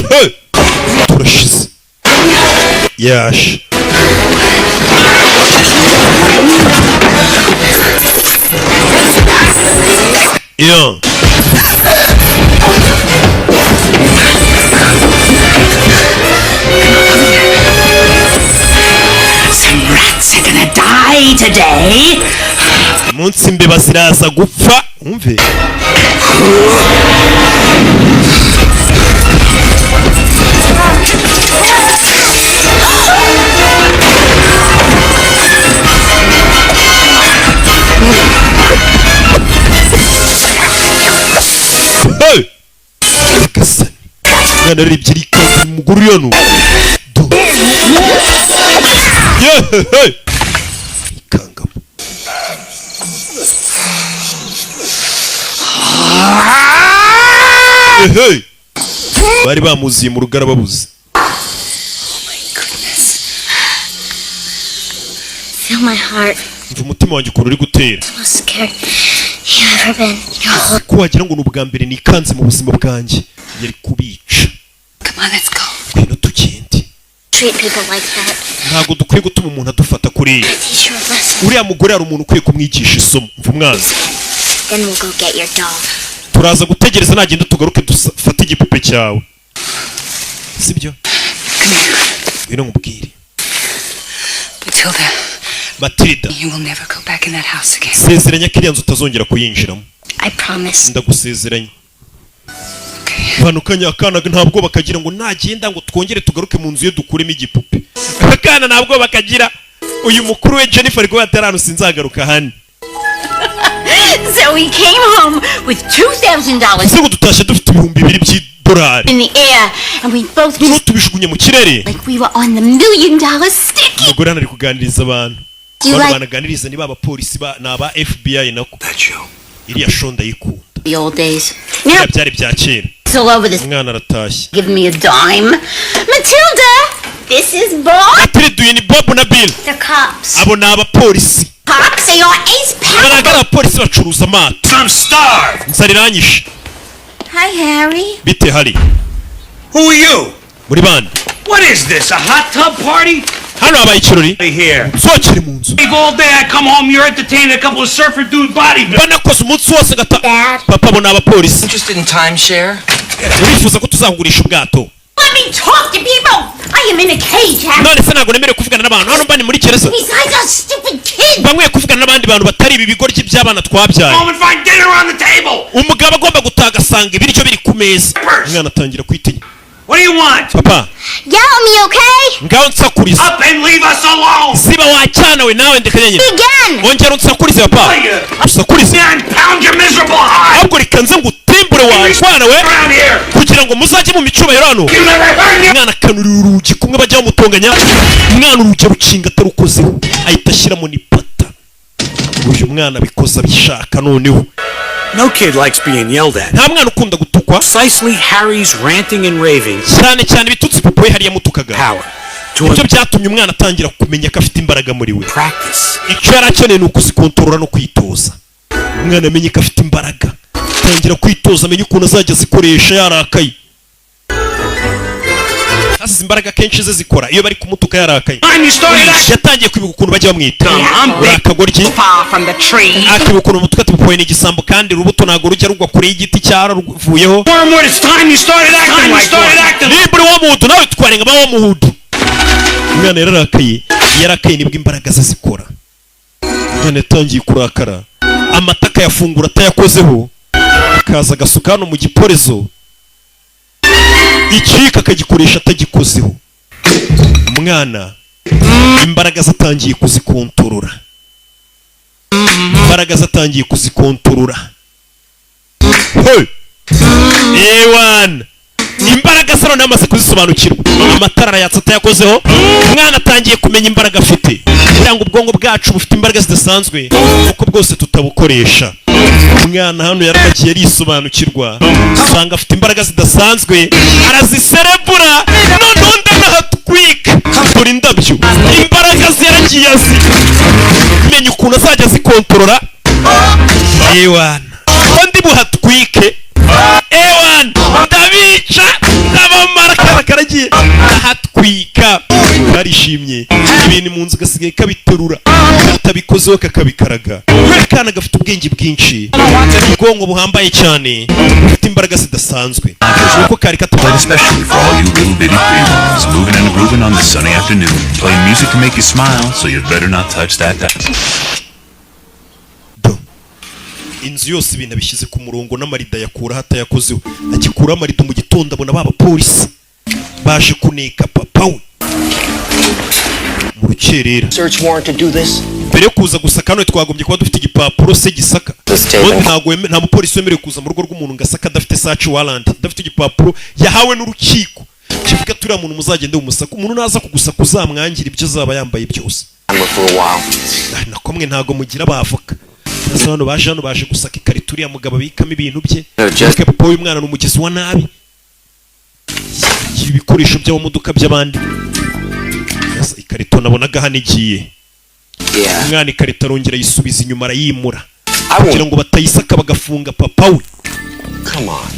Hey! Turashize, yaje. Iyo Some rats are gonna die today. Munsi imbeba ziraza gupfa, umve. Hey! Nyagasani, umwana arebye arikanga. Umugore uri hano do yehehe ikangamo. Ehe, bari bamuziye mu rugo, arababuze. Feel my heart. Mva umutima wanjye ukuntu uri gutera. The most scared you've ever been in your whole Ko wagira ngo ni ubwa mbere nikanze mu buzima bwanjye. Yari kubica. Come on, let's go. Ngwino tugende. Treat people like that. Ntabwo dukwiye gutuma umuntu adufata kuriya. Teach you a lesson. Uriya mugore, hari umuntu ukwiye kumwigisha isomo. Mva umwanzi. Then we'll go get your doll. Turaza gutegereza nagenda, tugaruke dufate igipupe cyawe, sibyo? Ngwino nkubwire. Matilda, Matilda, you will never go back in that house again. Sezeranya ko iriya nzu utazongera kuyinjiramo. I promise. Ndagusezeranya. Bano kanya akana ntabwo bakagira ngo nagenda ngo twongere tugaruke mu nzu ye dukuremo igipupe. Akana ntabwo bakagira. Uyu mukuru we Jennifer ari kuba ataranu, sinzagaruka hano. So we came home with $2,000 Ese ngo dutashye dufite 2000 by'idolari in the air, and we both noneho just tubijugunye mu kirere like we were on the million dollar sticky. Umugore hano ari kuganiriza abantu. Do you Bano like banaganiriza ni ba bapolisi ba ni aba FBI nako. Iriya show ndayikunda. The old days. Biriya Now byari bya kera. it's all over this. Umwana aratashye. Give me a dime. Matilda, this is Bob. Matilda, uyu ni Bob na Bill. The cops? Abo ni abapolisi. Cops, they are ace Aba ntabwo ari abapolisi, bacuruza amato. Inzara iranyishe. Hi, Harry. Bite, hari? Who are you? Muri bande? What is this? A hot tub party? Hano habaye ikirori? Here. Nsohokere mu nzu. All day I come home, you're entertaining a couple of surfer dude bodybuilders. Banakoze umunsi wose ngata. Papa, abo ni abapolisi. Interested in timeshare? Urifuza ko tuzakugurisha ubwato? Let me talk to people. I am in a cage, Harry. None se ntabwo nemerewe kuvugana n'abantu hano? Mba ni muri gereza? Besides our stupid kids. Bamwe kuvugana n'abandi bantu batari ibi bigoryi by'abana twabyaye. Home and find dinner on the table. Umugabo agomba gutaha agasanga ibiryo biri ku meza. Umwana atangira kwitinya. What do you want? Papa. Yell at me, okay? Ngaho nsakuriza. Up and leave us alone. Ziba wacyana we nawe, ndeka nyine. Again! Ongera unsakurize, papa, usakurize. And pound your miserable hide. Ahubwo reka nze ngutimbure wa mwana we Around here. kugira ngo muzajye mu micyubahiro hano. You never heard me. Umwana akanurira urugi kumwe bajya bamutonganya. Umwana urugi arukinga atarukozeho, ahita ashyiramo n'ipata. Uyu mwana abikoze abishaka noneho. No kid likes being yelled at. Nta mwana ukunda gutukwa. Precisely Harry's ranting and raving Cyane cyane ibitutsi papa we hariya yamutukaga power to nibyo byatumye umwana atangira kumenya ko afite imbaraga muri we. practice. Icyo yari akeneye ni ukuzikontorora no kwitoza. Umwana amenye ko afite imbaraga. Atangira kwitoza, amenya ukuntu azajya azikoresha yarakaye. Sasa imbaraga kenshi ze zikora iyo bari kumutuka yarakaye. Yatangiye kwibuka ukuntu bajya bamwita urakagoryi. Far from the tree. Akibuka ukuntu umutuka ati "Pupuwe ni igisambo, kandi urubuto ntabwo rujya rugwa kure y'igiti cyaravuyeho." Wormwood, it's time you started acting like one. Nimba uri Wormwood, nawe twarenga ba Wormwood. Umwana yararakaye, yarakaye nibwo imbaraga ze zikora. Umwana yatangiye kurakara, amata akayafungura atayakozeho, akaza agasuka hano mu giporezo, ikiyiko akagikoresha atagikozeho. Umwana imbaraga ze atangiye kuzikontorora, imbaraga ze atangiye kuzikontorora. Hey! Ewana, imbaraga se noneho amaze kuzisobanukirwa. Amatara arayatsa atayakozeho. Umwana atangiye kumenya imbaraga afite, kugira ngo ubwonko bwacu bufite imbaraga zidasanzwe kuko bwose tutabukoresha. Umwana hano yaramagiye arisobanukirwa, usanga afite imbaraga zidasanzwe, araziserebura. Noneho ndanahatwika, dore indabyo. Imbaraga ze yaragiye azi menya ukuntu azajya azikontorora. Ewana, undi buhatwike, ewana, ndabica, ndabamara. Kaba karagiye ahatwika, karishimye. Ibintu mu nzu gasigaye kabiterura katabikozeho, kakabikaraga. Akana gafite ubwenge bwinshi, ubwonko buhambaye cyane, bufite imbaraga zidasanzwe kuko kari Played especially for all you little bitty pretty ones, moving and grooving on this sunny afternoon, playing music to make you smile, so you'd better not touch that dial. Inzu yose ibintu abishyize ku murongo, n'amarido ayakuraho atayakozeho. Agikuraho amarido mu gitondo, abona ba bapolisi baje kuneka papa we mu rukerera. Search warrant to do this? Mbere yo kuza gusaka hano twagombye kuba dufite igipapuro se gisaka. Ubundi ntabwo nta mupolisi wemerewe kuza mu rugo rw'umuntu ngo asake adafite search warrant, adafite igipapuro yahawe n'urukiko kivuga turiya muntu muzagende mumusaka. Umuntu naza kugusaka uzamwangira ibyo azaba yambaye byose. For a while. Ah, nako mwe ntabwo mugira abavoka. Sasa hano baje, hano baje gusaka ikarito uriya mugabo abikamo ibintu bye. No, just- Ariko papa w'uyu mwana ni umugizi wa nabi, yiba ibikoresho by'amamodoka by'abandi. Sasa ikarito nabonaga hano igiye. Umwana ikarito arongera ayisubiza inyuma, arayimura kugira ngo batayisaka bagafunga papa we. Come on.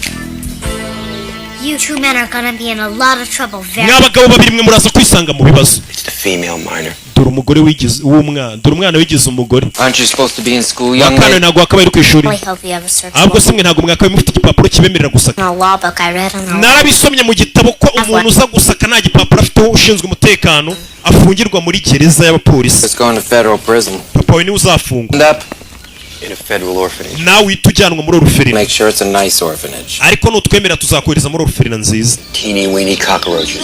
You two men are gonna be in a lot of trouble very Mwa bagabo babiri mwe, muraza kwisanga mu bibazo. It's the female minor. Dore umugore wigize w'umwana, dore umwana wigize umugore. Aren't you supposed to be in school, young Wakana lady? ntabwo wakabaye uri ku ishuri? I hope you have a search Ahubwo se mwe ntabwo mwakabaye mufite igipapuro kibemerera gusaka? In a law book I read on the Narabisomye mu gitabo ko umuntu uza gusaka nta gipapuro afiteho ushinzwe umutekano afungirwa muri gereza y'abapolisi. Let's go into federal prison. Papa wawe niwe uzafungwa. End up in a federal orphanage. Nawe uhita ujyanwa muri orphelinat. Make sure it's a nice orphanage. Ariko nutwemera tuzakohereza muri orphelinat nziza. Teeny weeny cockroaches.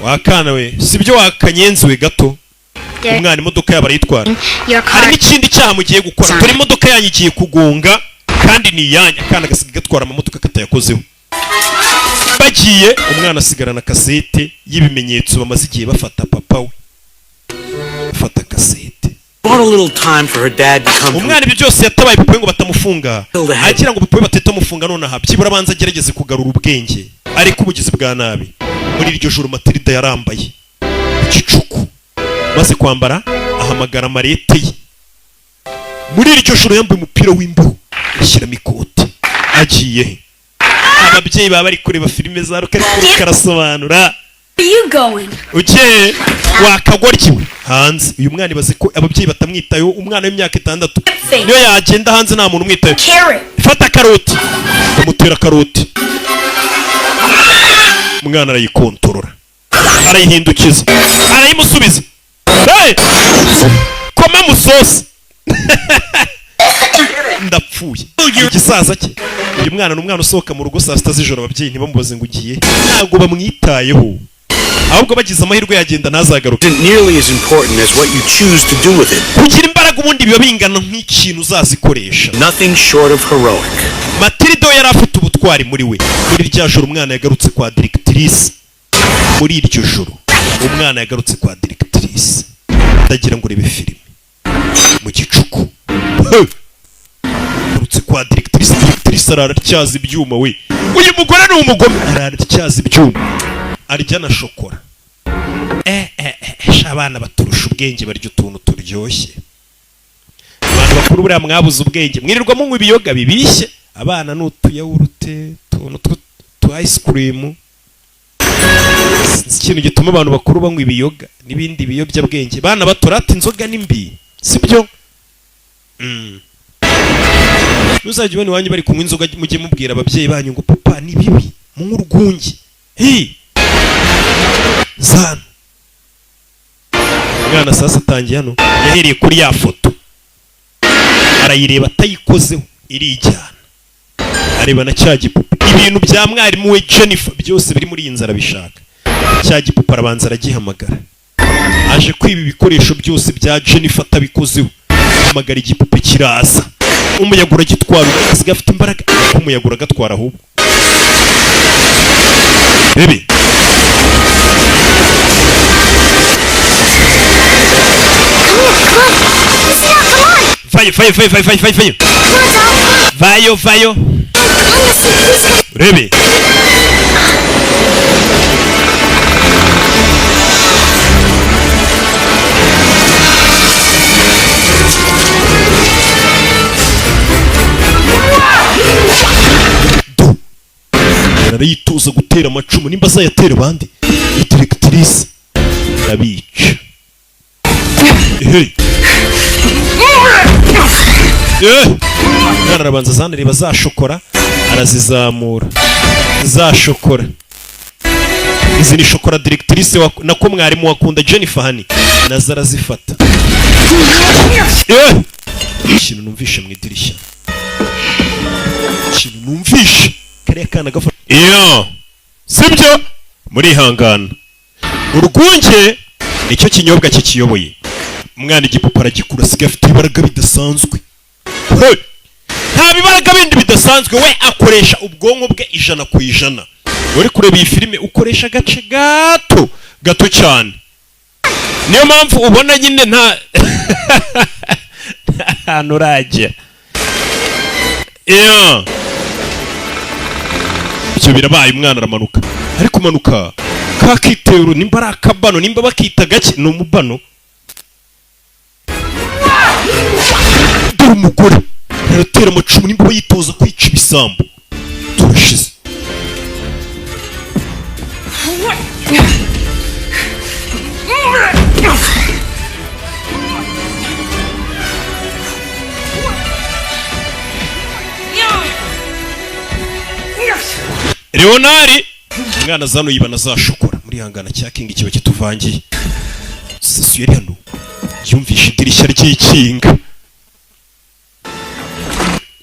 Wakana we, sibyo wakanyenzi we gato? Umwana imodoka yabo arayitwara. Your car. Hari n'ikindi cyaha mugiye gukora. Dore imodoka yanyu igiye kugonga kandi ni iyanyu. Akana gasigaye gatwara amamodoka katayakozeho. Bagiye, umwana asigarana kasete y'ibimenyetso bamaze igihe bafata papa we, bafata kasete. Bought a little time for her dad to come to Umwana ibyo byose yatabaye papa we ngo batamufunga, agira ngo papa we batitamufunga nonaha, byibura abanza agerageze kugarura ubwenge, ariko ubugizi bwa nabi. Muri iryo joro Matilda yarambaye igicuku, maze kwambara ahamagara marete ye. Muri iryo joro yambaye umupira w'imbeho, ashyiramo ikote. Agiye he? Ababyeyi baba bari kureba filime za Rocky, ariko karasobanura. Where are you going? Ugiye wakagoryiwe hanze. Uyu mwana ibaze ko ababyeyi batamwitayeho. Umwana w'imyaka 6 niyo yagenda hanze nta muntu umwitayeho. Carrot. Fata karoti, bamutera karoti, umwana arayikontorora, arayihindukiza, arayimusubiza. Hey! Koma musosi, ndapfuye. Igisaza cye, uyu mwana ni umwana usohoka mu rugo saa 6 z'ijoro, ababyeyi ntibamubaze ngo ugiye, ntabwo bamwitayeho. Ahubwo bagize amahirwe yagenda ntazagaruke. Isn't nearly as important as what you choose to do with it. Kugira imbaraga ubundi biba bingana nk'ikintu uzazikoresha. Nothing short of heroic. Matilda we yari afite ubutwari muri we. Muri rya joro umwana yagarutse kwa directrice. Muri iryo joro umwana yagarutse kwa directrice. Ndagira ngo urebe filime mu gicuku. Hey! Yagarutse kwa directrice, directrice arara atyaza ibyuma we. Uyu mugore ni umugome, arara atyaza ibyuma, arya na shokora. Eh eh eh, sha, abana baturusha ubwenge, barya utuntu turyoshye. Abana Bakuru buriya mwabuze ubwenge, mwirirwa munywa ibiyoga bibishye, abana ni utuyawurute, utuntu tu ice cream. Sinzi ikintu gituma abantu bakuru banywa ibiyoga n'ibindi biyobyabwenge. Bana bato rata inzoga ni mbi, sibyo? Ntuzajya ubona iwanyu bari kunywa inzoga, mujye mubwira ababyeyi banyu ngo papa, ni bibi, munywe urwunge. Hi zana umwana. Sasa atangiye hano, yahereye kuri ya foto arayireba atayikozeho, irijyana, areba na cya gipupe, ibintu bya mwarimu we Jennifer byose biri muri iyi nzu arabishaka. Cya gipupe arabanza aragihamagara, aje kwiba ibikoresho byose bya Jennifer atabikozeho. Hamagara igipupe kiraza, umuyaga uragitwara, asigaye afite imbaraga kuko umuyaga uragatwara. Ahubwo bebe. Come on, come on. Listen up, come on. Vayo, vayo, vayo, vayo, vayo, vayo, vayo. Come on, doll. Vayo, vayo. Come on, Missy, please come. Urebe. Du arayitoza gutera amacumu, nimba azayatera abandi. Directrice arabica. Hey. Eh! Umwana arabanza azanareba za shokora, arazizamura za shokora. Izi ni shokora directrice wa, nako mwarimu wakunda Jennifer Honey, nazo arazifata. Eh! Ikintu numvishe mu idirishya, ikintu numvishe kariya kana gafata iyo sibyo, murihangana. Urwunge nicyo kinyobwa kikiyoboye. Umwana igipupe aragikura, asigaye afite ibaraga bidasanzwe. Hey! Nta bibaraga bindi bidasanzwe, we akoresha ubwonko bwe 100%. Uri kureba iyi filime ukoresha agace gato gato cyane, niyo mpamvu ubona nyine nta hantu urajya. Yeah. Ibyo birabaye, umwana aramanuka, ari kumanuka kakitero, nimba ari akabano, nimba bakita gake, ni umubano. Dore umugore aratera amacumu, nimba yitoza kwica ibisambo. Turashize. Leonari umwana zano yibana za shokora muri hangana cya King kiba kituvangiye. Sasu yari hano, yumvishe idirishya ryikinga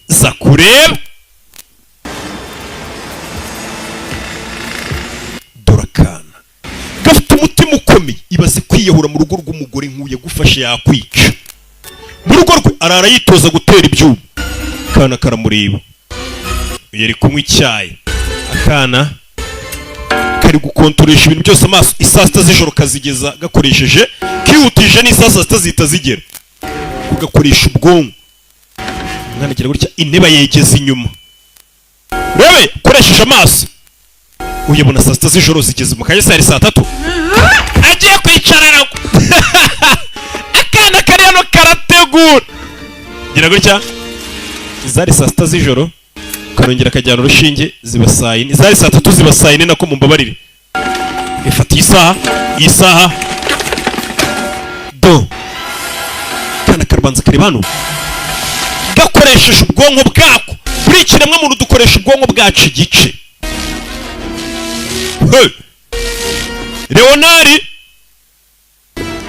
za kureba. Dore akana gafite umutima ukomeye. Ibaze kwiyahura mu rugo rw'umugore nk'uyu, yagufashe yakwica. Mu rugo rwe arara yitoza gutera ibyuma. Akana karamureba, yari kunywa icyayi. Akana kari gukontoresha ibintu byose amaso. Isaa 6 z'ijoro kazigeza gakoresheje, kihutije n'isaa 6 zihita zigera, kugakoresha ubwonko. Umwana agira gutya, intebe yegeza inyuma, rebe koresheje amaso uyabona. Saa 6 z'ijoro zigeze mu kanya, saa 3 agiye kwicara aragwa. Akana kari hano karategura, gira gutya, zari saa 6 z'ijoro, karongera kajyana urushinge, ziba saa 4. Zari saa 3 ziba saa 4, nako mumbabarire. Ifata isaha, isaha do. Kana karabanza kareba hano gakoresheje ubwonko bwako. Buri kiremwa muntu dukoresha ubwonko bwacu igice. Hey! Leonari,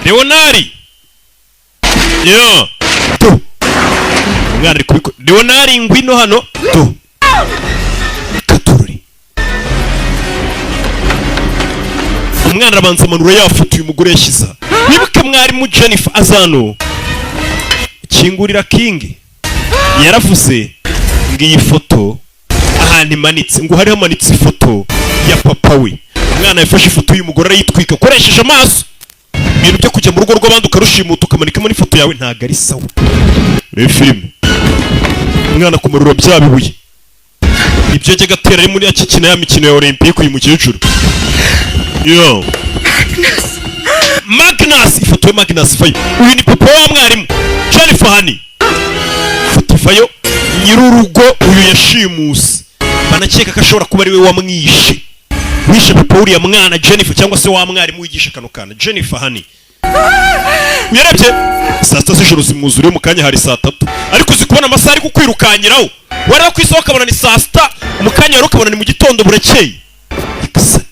Leonari, yo do. Umwana ari kubikora. Leonari, ngwino hano do. Katururi. Umwana arabanza amanura yafoto uyu mugore yashyize. Wibuke mwarimu Jennifer azano kingurira King, yaravuze ngo iyi foto ahantu imanitse, ngo hari hamanitse ifoto ya papa we. Umwana yafashe ifoto y'uyu mugore arayitwika akoresheje amaso. Ibintu byo kujya mu rugo rw'abandi ukarushimuta ukamanikamo n'ifoto yawe ntabwo ari sawa. Reba filime, umwana kumarura bya bibuye ibyo ajya agatera ari muri akikina ya mikino ya Olympique. Uyu mukecuru yo Magnus, ifoto ya Magnus fayo. Uyu ni papa wa mwarimu Jennifer Honey. Vayo. Nyir'urugo uyu yashimuse, banakeka ko ashobora kuba ari we wamwishe, wishe papa wuriya mwana Jennifer, cyangwa se wa mwarimu wigisha kano kana Jennifer. Hani uyarebye saa 6 z'ijoro zimwuzuriye mu kanya, hari saa 3, ariko uzi kubona amasaha ari kukwirukanyiraho, wareba ku isaha ukabona ni saa 6, mu kanya rero ukabona ni mu gitondo burakeye. Nyagasani.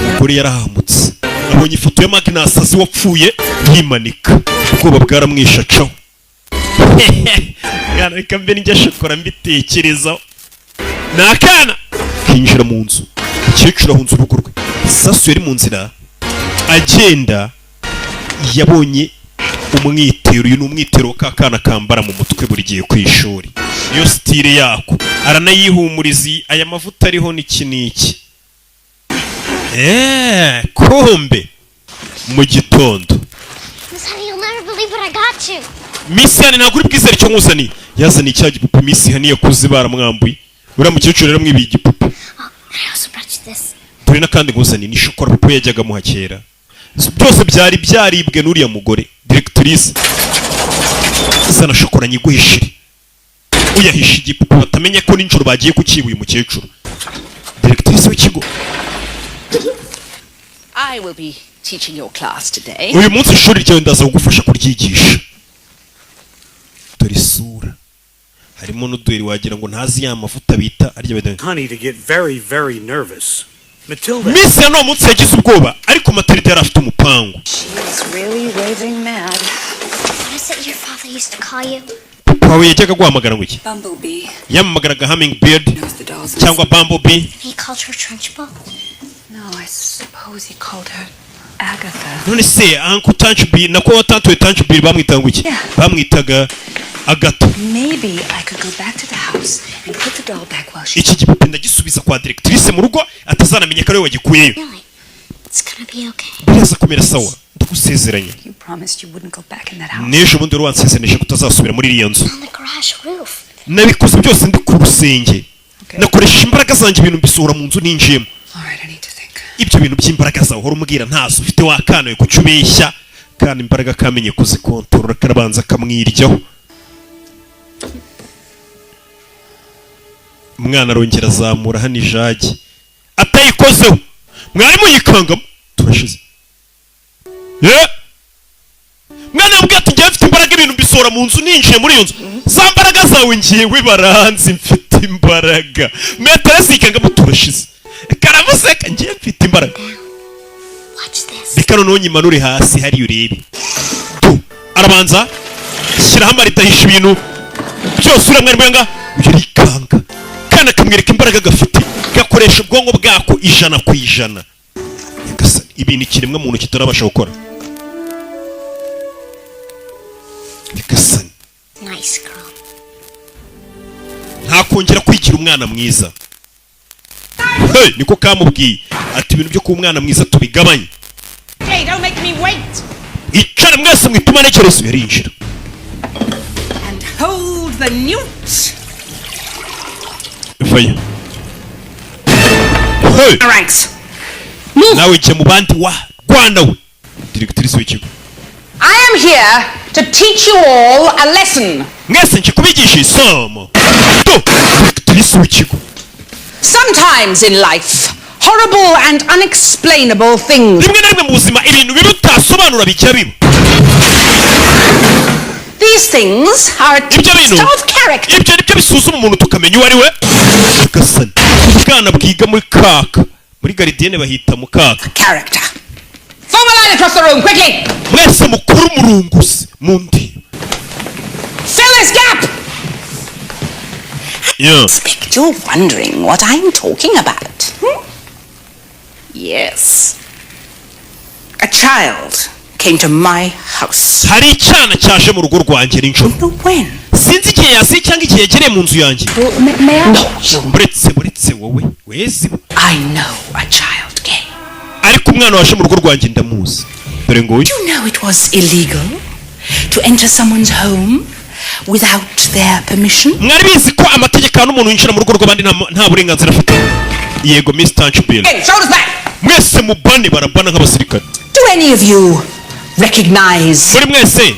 Umugore yarahamutse, abonye ifoto ya Magnus azi wapfuye, yimanika, ubwoba bwaramwishe, acaho. Mwana, reka mbe njya shokora mbitekerezaho. Ni akana kinjira mu nzu, umukecuru ahunze urugo rwe. Sasu yari mu nzira agenda, yabonye umwitero. Uyu ni umwitero wa ka kana kambara mu mutwe buri gihe ku ishuri, niyo style yako. Aranayihumuriza, aya mavuta ariho n'iki n'iki. Eee, kumbe mu gitondo. Miss Honey, you'll never believe what I got you. Miss Honey, ntabwo uri bwizere icyo nkuzaniye. Yazaniye cya gipupe Miss Honey yakuze baramwambuye. Uriya mukecuru yaramwibiye igipupe. I also brought you this. Dore n'akandi nkuzaniye, ni shokora papa yajyaga amuha kera. Byose byari byaribwe n'uriya mugore directrice. Zana shokora nyiguhishire. Uyahisha igipupe batamenya ko nijoro bagiye kukiba uyu mukecuru directrice w'ikigo. I will be teaching your class today. Uyu munsi ishuri ryawe ndaza kugufasha kuryigisha. Dore isura harimo n'uduheri, wagira ngo ntazi ya mavuta bita arya bita. Honey to get very, very nervous. Matilda. Miss ya no munsi yagize ubwoba, ariko Matilda yari afite umupangu. She's really raving mad. What is it your father used to call you? Papa wawe yajyaga guhamagara ngo iki? Bumblebee. Yamamagaraga Hummingbird Knows the dolls. cyangwa Bumblebee. He called her Trunchbull. No, I suppose he called her Agatha. None se Uncle Trunchbull, nako tante Trunchbull, bamwitaga ngo iki? Yeah. Bamwitaga Agatha. Maybe I could go back to the house and put the doll back while she. Iki gipupe ndagisubiza kwa directrice mu rugo, atazanamenya ko ari we wagikuyeyo. Really? It's gonna be okay. Biraza kumera sawa, ndagusezeranya. You promised you wouldn't go back in that house. N'ejo bundi wari wansezeranije ko utazasubira muri iriya nzu. On the garage roof. Nabikoze byose ndi ku rusenge, nakoresheje imbaraga zanjye, ibintu mbisohora mu nzu ninjiyemo. All right, I need to think. Ibyo bintu by'imbaraga zawe uhora umbwira ntazo ufite, wakanawe kuki ubeshya? Kandi imbaraga kamenye kuzikontorora, karabanza kamwiryaho. Umwana arongera azamura hano ijagi atayikozeho, mwarimu yikangamo, turashize. Ye! Mwana yambwiye ati njyewe mfite imbaraga, ibintu mbisohora mu nzu ninjiye muri iyo nzu. Za mbaraga zawe ngewe baranzi, mfite imbaraga. Maîtresse yikangamo, turashize, karamuseka, ngewe mfite imbaraga. Watch this. Reka noneho nyimanure hasi hariya urebe tu. Arabanza shyiraho amarido, ahisha ibintu byose. Uriya mwarimu yanga uyu arikanga, kandi akamwereka imbaraga gafite, gakoresha ubwonko bwako 100%. Nyagasani, ibintu ikiremwa muntu kitarabasha gukora. Nyagasani. Nice girl. Ntakongera kwigira umwana mwiza. Hey, niko kamubwiye ati ibintu byo kuba umwana mwiza tubigabanye. Hey, don't make me wait. Icara mwese mwituma ntekerezo. Yarinjira. And hold the newt. Vayo. Hey! Ranks. Nawe jya mu bandi wa rwana we, directrice w'ikigo. I am here to teach you all a lesson. Mwese nje kubigisha isomo tu, directrice w'ikigo. Sometimes in life, horrible and unexplainable things. Rimwe na rimwe mu buzima ibintu bibi utasobanura bijya biba. These things are a Ibyo bintu test of character. Ibyo nibyo bisuzuma umuntu tukamenya uwo ari we. Nyagasani, ubwana bwiga muri kaka, muri gardienne bahita mu kaka. Character. Form a line across the room, quickly. Mwese mukuru umurunguzi mu ndi. Fill this gap. Yeah. Expect you're wondering what I'm talking about. Hmm? Yes. A child came to my house. Hari icyana cyaje mu rugo rwanjye nijoro. When? Sinzi igihe yasiye cyangwa igihe yagereye mu nzu yanjye. May I? No, you. Buretse, buretse wowe wezi. I know a child came. Ariko umwana waje mu rugo rwanjye ndamuzi, dore ngo uyu. You know it was illegal to enter someone's home without their permission? Mwari bizi ko amategeko ahana umuntu winjira mu rugo rw'abandi nta burenganzira afite? Yego, Miss Trunchbull. Hey, shoulders back. Mwese mubane, barabana nk'abasirikare. Do any of you recognize Muri mwese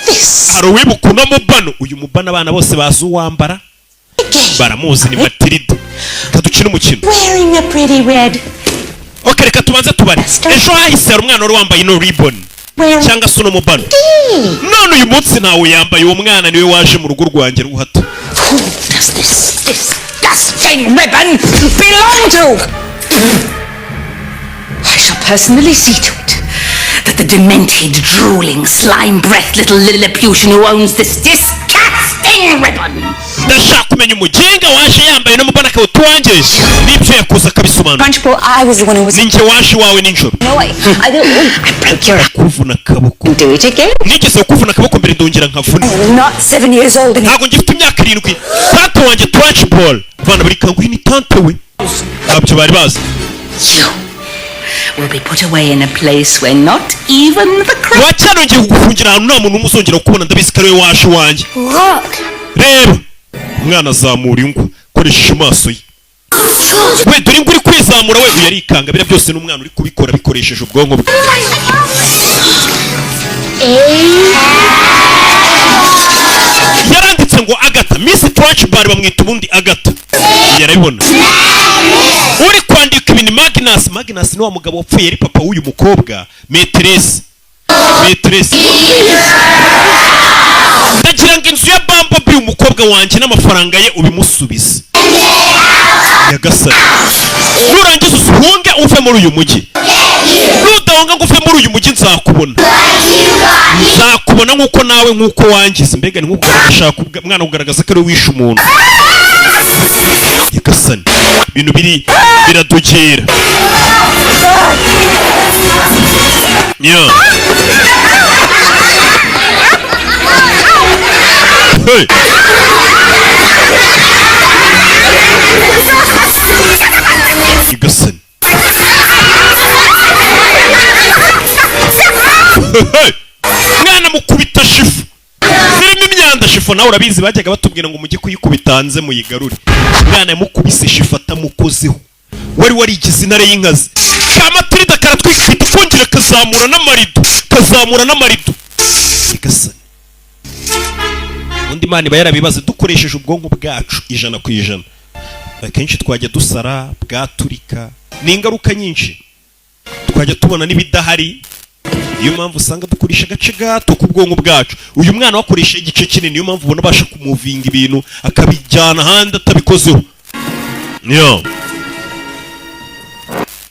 This. Hari uwibuka uno mubano? Uyu mubano abana bose bazi uwambara, baramuzi, ni Matilda. Reka dukine umukino. Wearing a pretty red. Ok, reka tubanze tubare. Ejo hahise hari umwana wari wambaye ino ribbon cyangwa se uno mubano, none uyu munsi ntawe yambaye. Uwo mwana niwe waje mu rugo rwanjye ruhato. Who does this disgusting ribbon belong to? I shall personally see to it that the demented, drooling, slime-breathed little Lilliputian who owns this disgusting ribbon Ndashaka kumenya umugenga waje yambaye uno mubano akawuta uwanjye n'ibyo yakoze akabisobanura. Trunchbull, I was the one who was. Ni njye waje iwawe nijoro. No, I don't. I broke your Kuvuna akaboko. Do it again. Nigeze kuvuna akaboko mbere, ndongera nkavuna. I'm not 7 years old anymore. Ntabwo ngifite imyaka 7. Tante wanjye Trunchbull, abana bari kanguhe, ni tante we, ntabyo bari bazi. You will be put away in a place where not even the Wacyane, ngiye kugufungira ahantu nta muntu n'umwe uzongera kukubona. Ndabizi ko ari we waje iwanjye. Look. Reba, umwana azamura ingwa akoresheje amaso ye. We, dore ingwa uri kwizamura. We, uyu arikanga. Biriya byose n'umwana uri kubikora bikoresheje ubwonko bwe. A. Yaranditse ngo Agatha, Miss Trunchbull bamwita ubundi Agatha, yarabibona. Uri kwandika ibintu Magnus. Magnus ni wa mugabo wapfuye yari papa w'uyu mukobwa, maîtresse. Maîtresse, ndagira ngo inzu ya Bumblebee, umukobwa wanjye, n'amafaranga ye ubimusubize. Nyagasani, nurangiza usuhunge uve muri uyu mujyi. Nudahunga ngo uve muri uyu mujyi, nzakubona, nzakubona nk'uko nawe nk'uko wangize. Mbega ni nk'uko ashaka umwana kugaragaza ko ari we wishe umuntu. Nyagasani, ibintu biri biradogera nya. Hey! Nyagasani. Hey! Mwana mukubita chiffon zirimo imyanda. Chiffon nawe urabizi, bajyaga batubwira ngo mujye kuyikubita hanze muyigarure. Umwana yamukubise chiffon atamukozeho. Wari warigize intare y'inkazi ka Matilda karatwikita, kongera kazamura n'amarido, kazamura n'amarido. Nyagasani, undi Imana iba yarabibaze. Dukoresheje ubwonko bwacu 100%, akenshi twajya dusara bwaturika, ni ingaruka nyinshi, twajya tubona n'ibidahari. Niyo mpamvu usanga dukoresha agace gato k'ubwonko bwacu. Uyu mwana wakoresha igice kinini, niyo mpamvu ubona abasha kumuvinga ibintu akabijyana ahandi atabikozeho. Niyo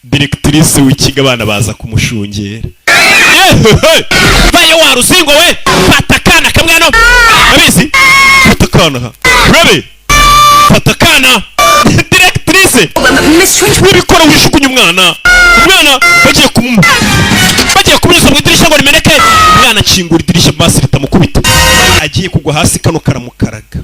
directrice w'ikigo, abana baza kumushungera. Yehehe! Vayo wa ruzingo we, fata akana kamwe hano, abizi, fata akana ha, urabe, fata akana. Directrice wibikora, wishukunye umwana. Umwana bagiye kumunyuza mu idirishya ngo rimeneke. Umwana akingura idirishya basi ritamukubita. Agiye kugwa hasi, kano karamukaraga,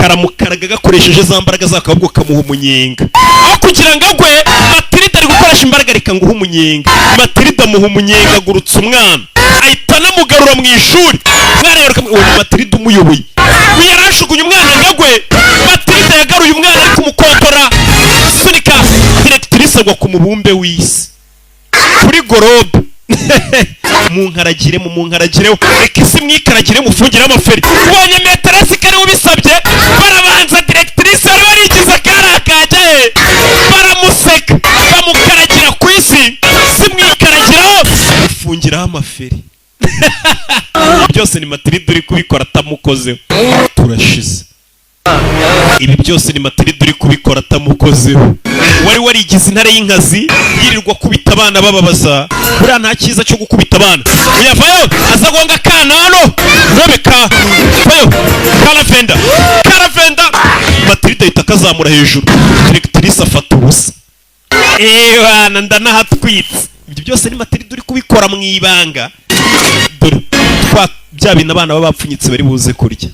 karamukaraga gakoresheje za mbaraga zako, ahubwo kamuha umunyenga aho kugira ngo agwe. Matilda ari gukoresha imbaraga, reka nguhe umunyenga. Matilda amuha umunyenga, agurutse umwana, ahita anamugarura mu ishuri. Umwana yaruka, uwo ni Matilda umuyoboye. Uyu yarashugunye umwana ngo agwe, Matilda yagaruye umwana ari kumukontora, sunika directrice agwa ku mubumbe w'isi, kuri globe. Munkaragire, mu munkaragire, reka isi mwikaragire, mufungire amaferi. Ubonye maîtresse ko ariwe ubisabye, barabanza directrice wari warigize akari akajya he, baramuseka, bamukaragira ku isi, si mwikaragiraho, mufungiraho amaferi. Byose ni Matilda uri kubikora atamukozeho. Turashize. Ibi byose ni Matilda uri kubikora atamukozeho. Wari warigize intare y'inkazi, yirirwa kubita abana bababaza. Buriya nta cyiza cyo gukubita abana. Uyavayo aza gonga akana hano, rebeka vayo, karavenda, karavenda. Matilda ahita akazamura hejuru, directrice afata ubusa. Ewana, ndanahatwitse. Ibyo byose ni Matilda uri kubikora mu ibanga. Dore twa bya bintu abana baba bapfunyitse bari buze kurya.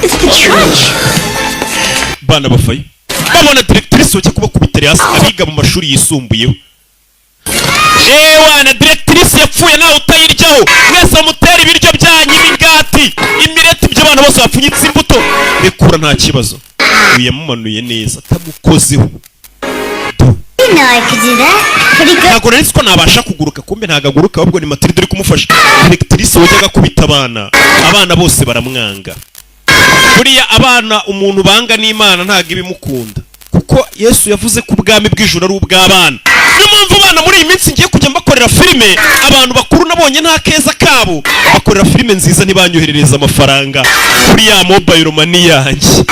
It's the church. Bana bafayo, babona directrice bajya kubakubitira hasi, abiga mu mashuri yisumbuyeho. Ewana, directrice yapfuye nawe utayiryaho. Mwese mutera ibiryo byanyu, imigati, imireti, ibyo abana bose bapfunyitse, imbuto. Rekura, nta kibazo. Uyu yamumanuye neza atamukozeho. Du. Didn't know I could do that. Pretty good. Ntabwo nari nzi ko nabasha kuguruka. Kumbe ntabwo aguruka, ahubwo ni Matilda uri kumufasha. Directrice wajyaga akubita abana, abana bose baramwanga. Buriya abana, umuntu banga n'Imana ntabwo ibimukunda, kuko Yesu yavuze ko ubwami bw'ijuru ari ubw'abana. Niyo mpamvu abana muri iyi minsi ngiye kujya mbakorera filime. Abantu bakuru nabonye nta keza kabo, bakorera filime nziza ntibanyoherereza amafaranga kuri ya mobile money yanjye.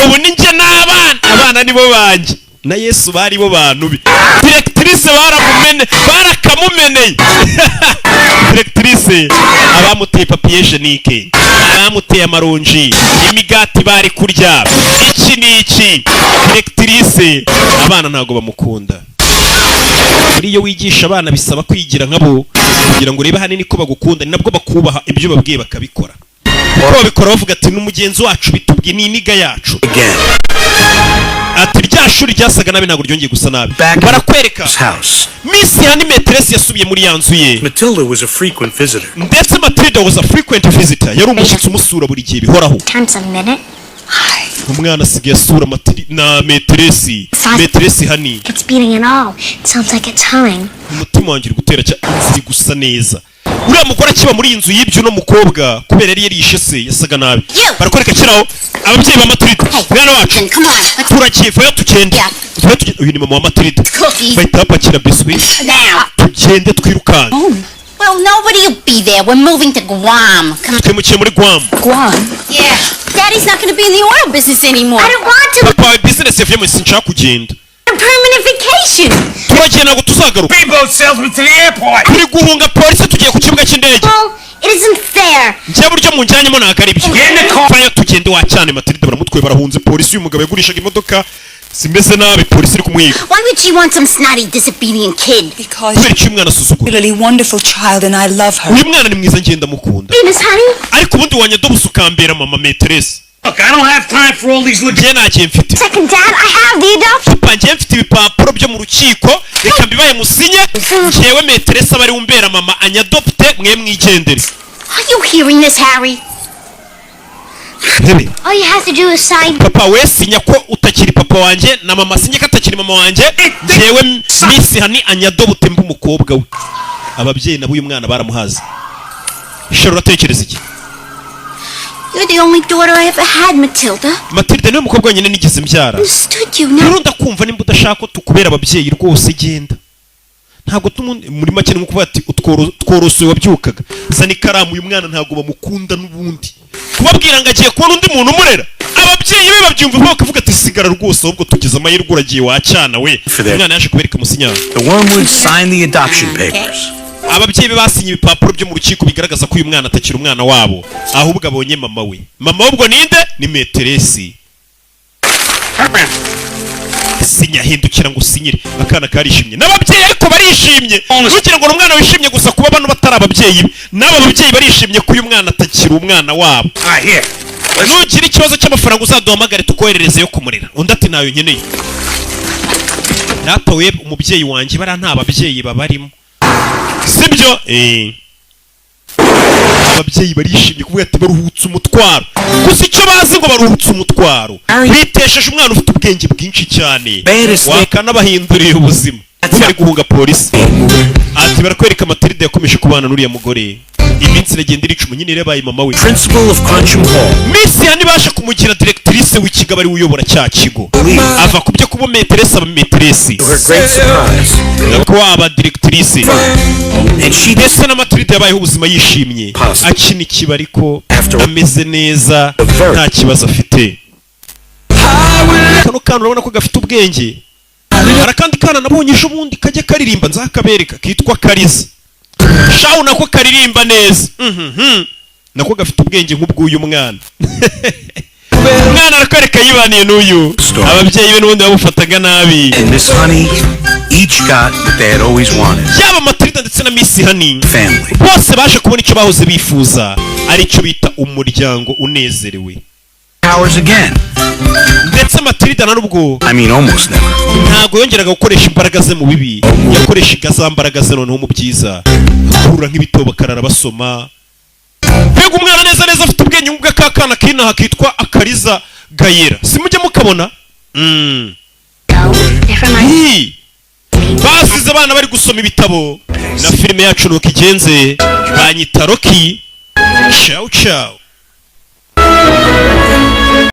Ubu ni njye n'abana, abana nibo banjye na Yesu bari bo bantu be. Directrice baramumene, barakamumeneye. Directrice abamuteye papier hygiénique, abamuteye amaronji, imigati bari kurya, iki n'iki. Directrice abana ntabwo bamukunda. Muri iyo wigisha abana bisaba kwigira nkabo kugira ngo urebe ahanini ko bagukunda, ni nabwo bakubaha, ibyo babwiye bakabikora, kuko babikora bavuga ati: "Ni umugenzi wacu, bitubwiye, ni iniga yacu." Ati rya shuri ryasaga nabi ntabwo ryongeye gusa nabi. Barakwereka House. Miss Honey maîtresse yasubiye muri ya nzu ye. Matilda was a frequent visitor. Ndetse Matilda was a frequent visitor, yari umushyitsi umusura buri gihe bihoraho. Times a minute. Umwana asigaye asura Matili na maîtresse, maîtresse Honey. It's beating at all. It sounds like it's humming. Umutima wanjye uri gutera cya inzu iri gusa neza. Uriya mugore akiba muri iyi nzu y'ibyo uno mukobwa, kubera yari yarishe se yasaga nabi. Barakwereka kiraho ababyeyi ba Matilda: "Mwana wacu, turagiye, vayo tugende, vayo tugende." Uyu ni mama wa Matilda. Cookies. Bahita bapakira biswi. Now. Tugende twirukanka. Well, nobody will be there. We're moving to Guam. Come on. Twimukiye muri Guam. Guam? Yeah. Daddy's not going to be in the oil business anymore. I don't want to. Papa wawe business yavuyemo, sinshaka kugenda. A permanent vacation. Turagiye, ntabwo tuzagaruka. Speedboat salesman to the airport. Turi guhunga polisi, tugiye ku kibuga cy'indege. Well, it isn't fair. Njye buryo munjyanyemo ntabwo ari byo. Vayo tugende wa cyane. Matilda baramutwaye, barahunze polisi. Uyu mugabo yagurishaga imodoka zimeze nabi, polisi iri kumwiga. Why would she want some snotty, disobedient kid? Because Kubera icyo umwana asuzugura. really wonderful child and I love her. Uyu mwana ni mwiza, ngenda mukunda. Miss Honey? Ariko ubundi wanyadobusa ukambera mama maîtresse. Look, I don't have time for all these Njye nta kintu mfite. Second, Dad, I have the adoption. Papa, njye mfite ibipapuro byo mu rukiko, reka mbibaye musinye. Njyewe maîtresse aba ari umbera mama, anyadopte, mwe mwigendere. Are you hearing this, Harry? Ntebe. All you have to do is sign. Papa, we sinya ko utakiri papa wanjye, na mama sinye ko atakiri mama wanjye. Njyewe Miss Honey anyadopte mbe umukobwa we. Ababyeyi nabo uyu mwana baramuhaze. Shara, uratekereza iki? You're the only daughter I ever had, Matilda. Matilda niwe mukobwa wenyine nigeze mbyara. Understood you now. Rero ndakumva, nimba udashaka ko tukubera ababyeyi rwose genda. Ntabwo muri make ni nko kuvuga ati tworosoye wabyukaga zana ikaramu. Uyu mwana ntabwo bamukunda n'ubundi, kubabwira ngo agiye kubona undi muntu umurera, ababyeyi be babyumva bakavuga ati: "Sigara rwose, ahubwo tugize amahirwe uragiye wacyana we." Umwana yaje kubereka umusinyaro. The Wormwoods signed the adoption papers. Ababyeyi be basinye ibipapuro byo mu rukiko bigaragaza ko uyu mwana atakiri umwana wabo, ahubwo abonye mama we. Mama we ubwo ninde? Ni maîtresse. Sinya, hindukira ngo usinyire. Akana karishimye n'ababyeyi ariko barishimye. Ntugira ngo ni umwana wishimye gusa kuba bano batari ababyeyi be, n'aba babyeyi barishimye ko uyu mwana atakiri umwana wabo. Nugira ikibazo cy'amafaranga uzaduhamagare tukoherereze yo kumurera. Undi ati: "Ntayo nkeneye." Data we, umubyeyi wanjye, bariya nta babyeyi babarimo, sibyo? Ababyeyi barishimye kuvuga ati baruhutse umutwaro. Gusa icyo bazi ngo baruhutse umutwaro, bitesheje umwana ufite ubwenge bwinshi cyane wakanabahinduriye ubuzima. Bo bari guhunga polisi. Ati barakwereka Matilda yakomeje kubana n'uriya mugore, iminsi iragenda iricuma, nyine yabaye mama we. Principal of Cruncham Hall. Miss Honey baje kumugira directrice w'ikigo, aba ari we uyobora cya kigo. Ava ku byo kuba maîtresse aba maîtresse. To her great surprise, ko waba directrice. and she Ndetse na Matilda yabayeho ubuzima yishimye, akina ikiba ariko ameze neza, nta kibazo afite. Kano kana urabona ko gafite ubwenge. Hari akandi kana nabonye ejo bundi kajya karirimba, nzakabereka, kitwa Kariza shawu, nako karirimba neza. Nako gafite ubwenge nk'ubw'uyu mwana. Umwana arakwereka yibaniye n'uyu, ababyeyi be n'ubundi bamufataga nabi. and Miss Honey each got what they had always wanted. Yaba Matilda ndetse na Miss Honey, Family. bose baje kubona icyo bahoze bifuza, aricyo bita umuryango unezerewe. Powers again. Ndetse Matilda na nubwo I mean, almost never. ntabwo yongeraga gukoresha imbaraga ze mu bibi, yakoreshaga za mbaraga ze noneho mu byiza, akurura nk'ibitabo bakarara basoma. Mbega umwana neza neza afite ubwenge nk'ubwa kana k'inaha kitwa Akariza Gayera, simujya mukabona. No, never mind. Hi! Basize abana bari gusoma ibitabo. Na filime yacu nuko igenze. Banyita Rocky. Ciao ciao.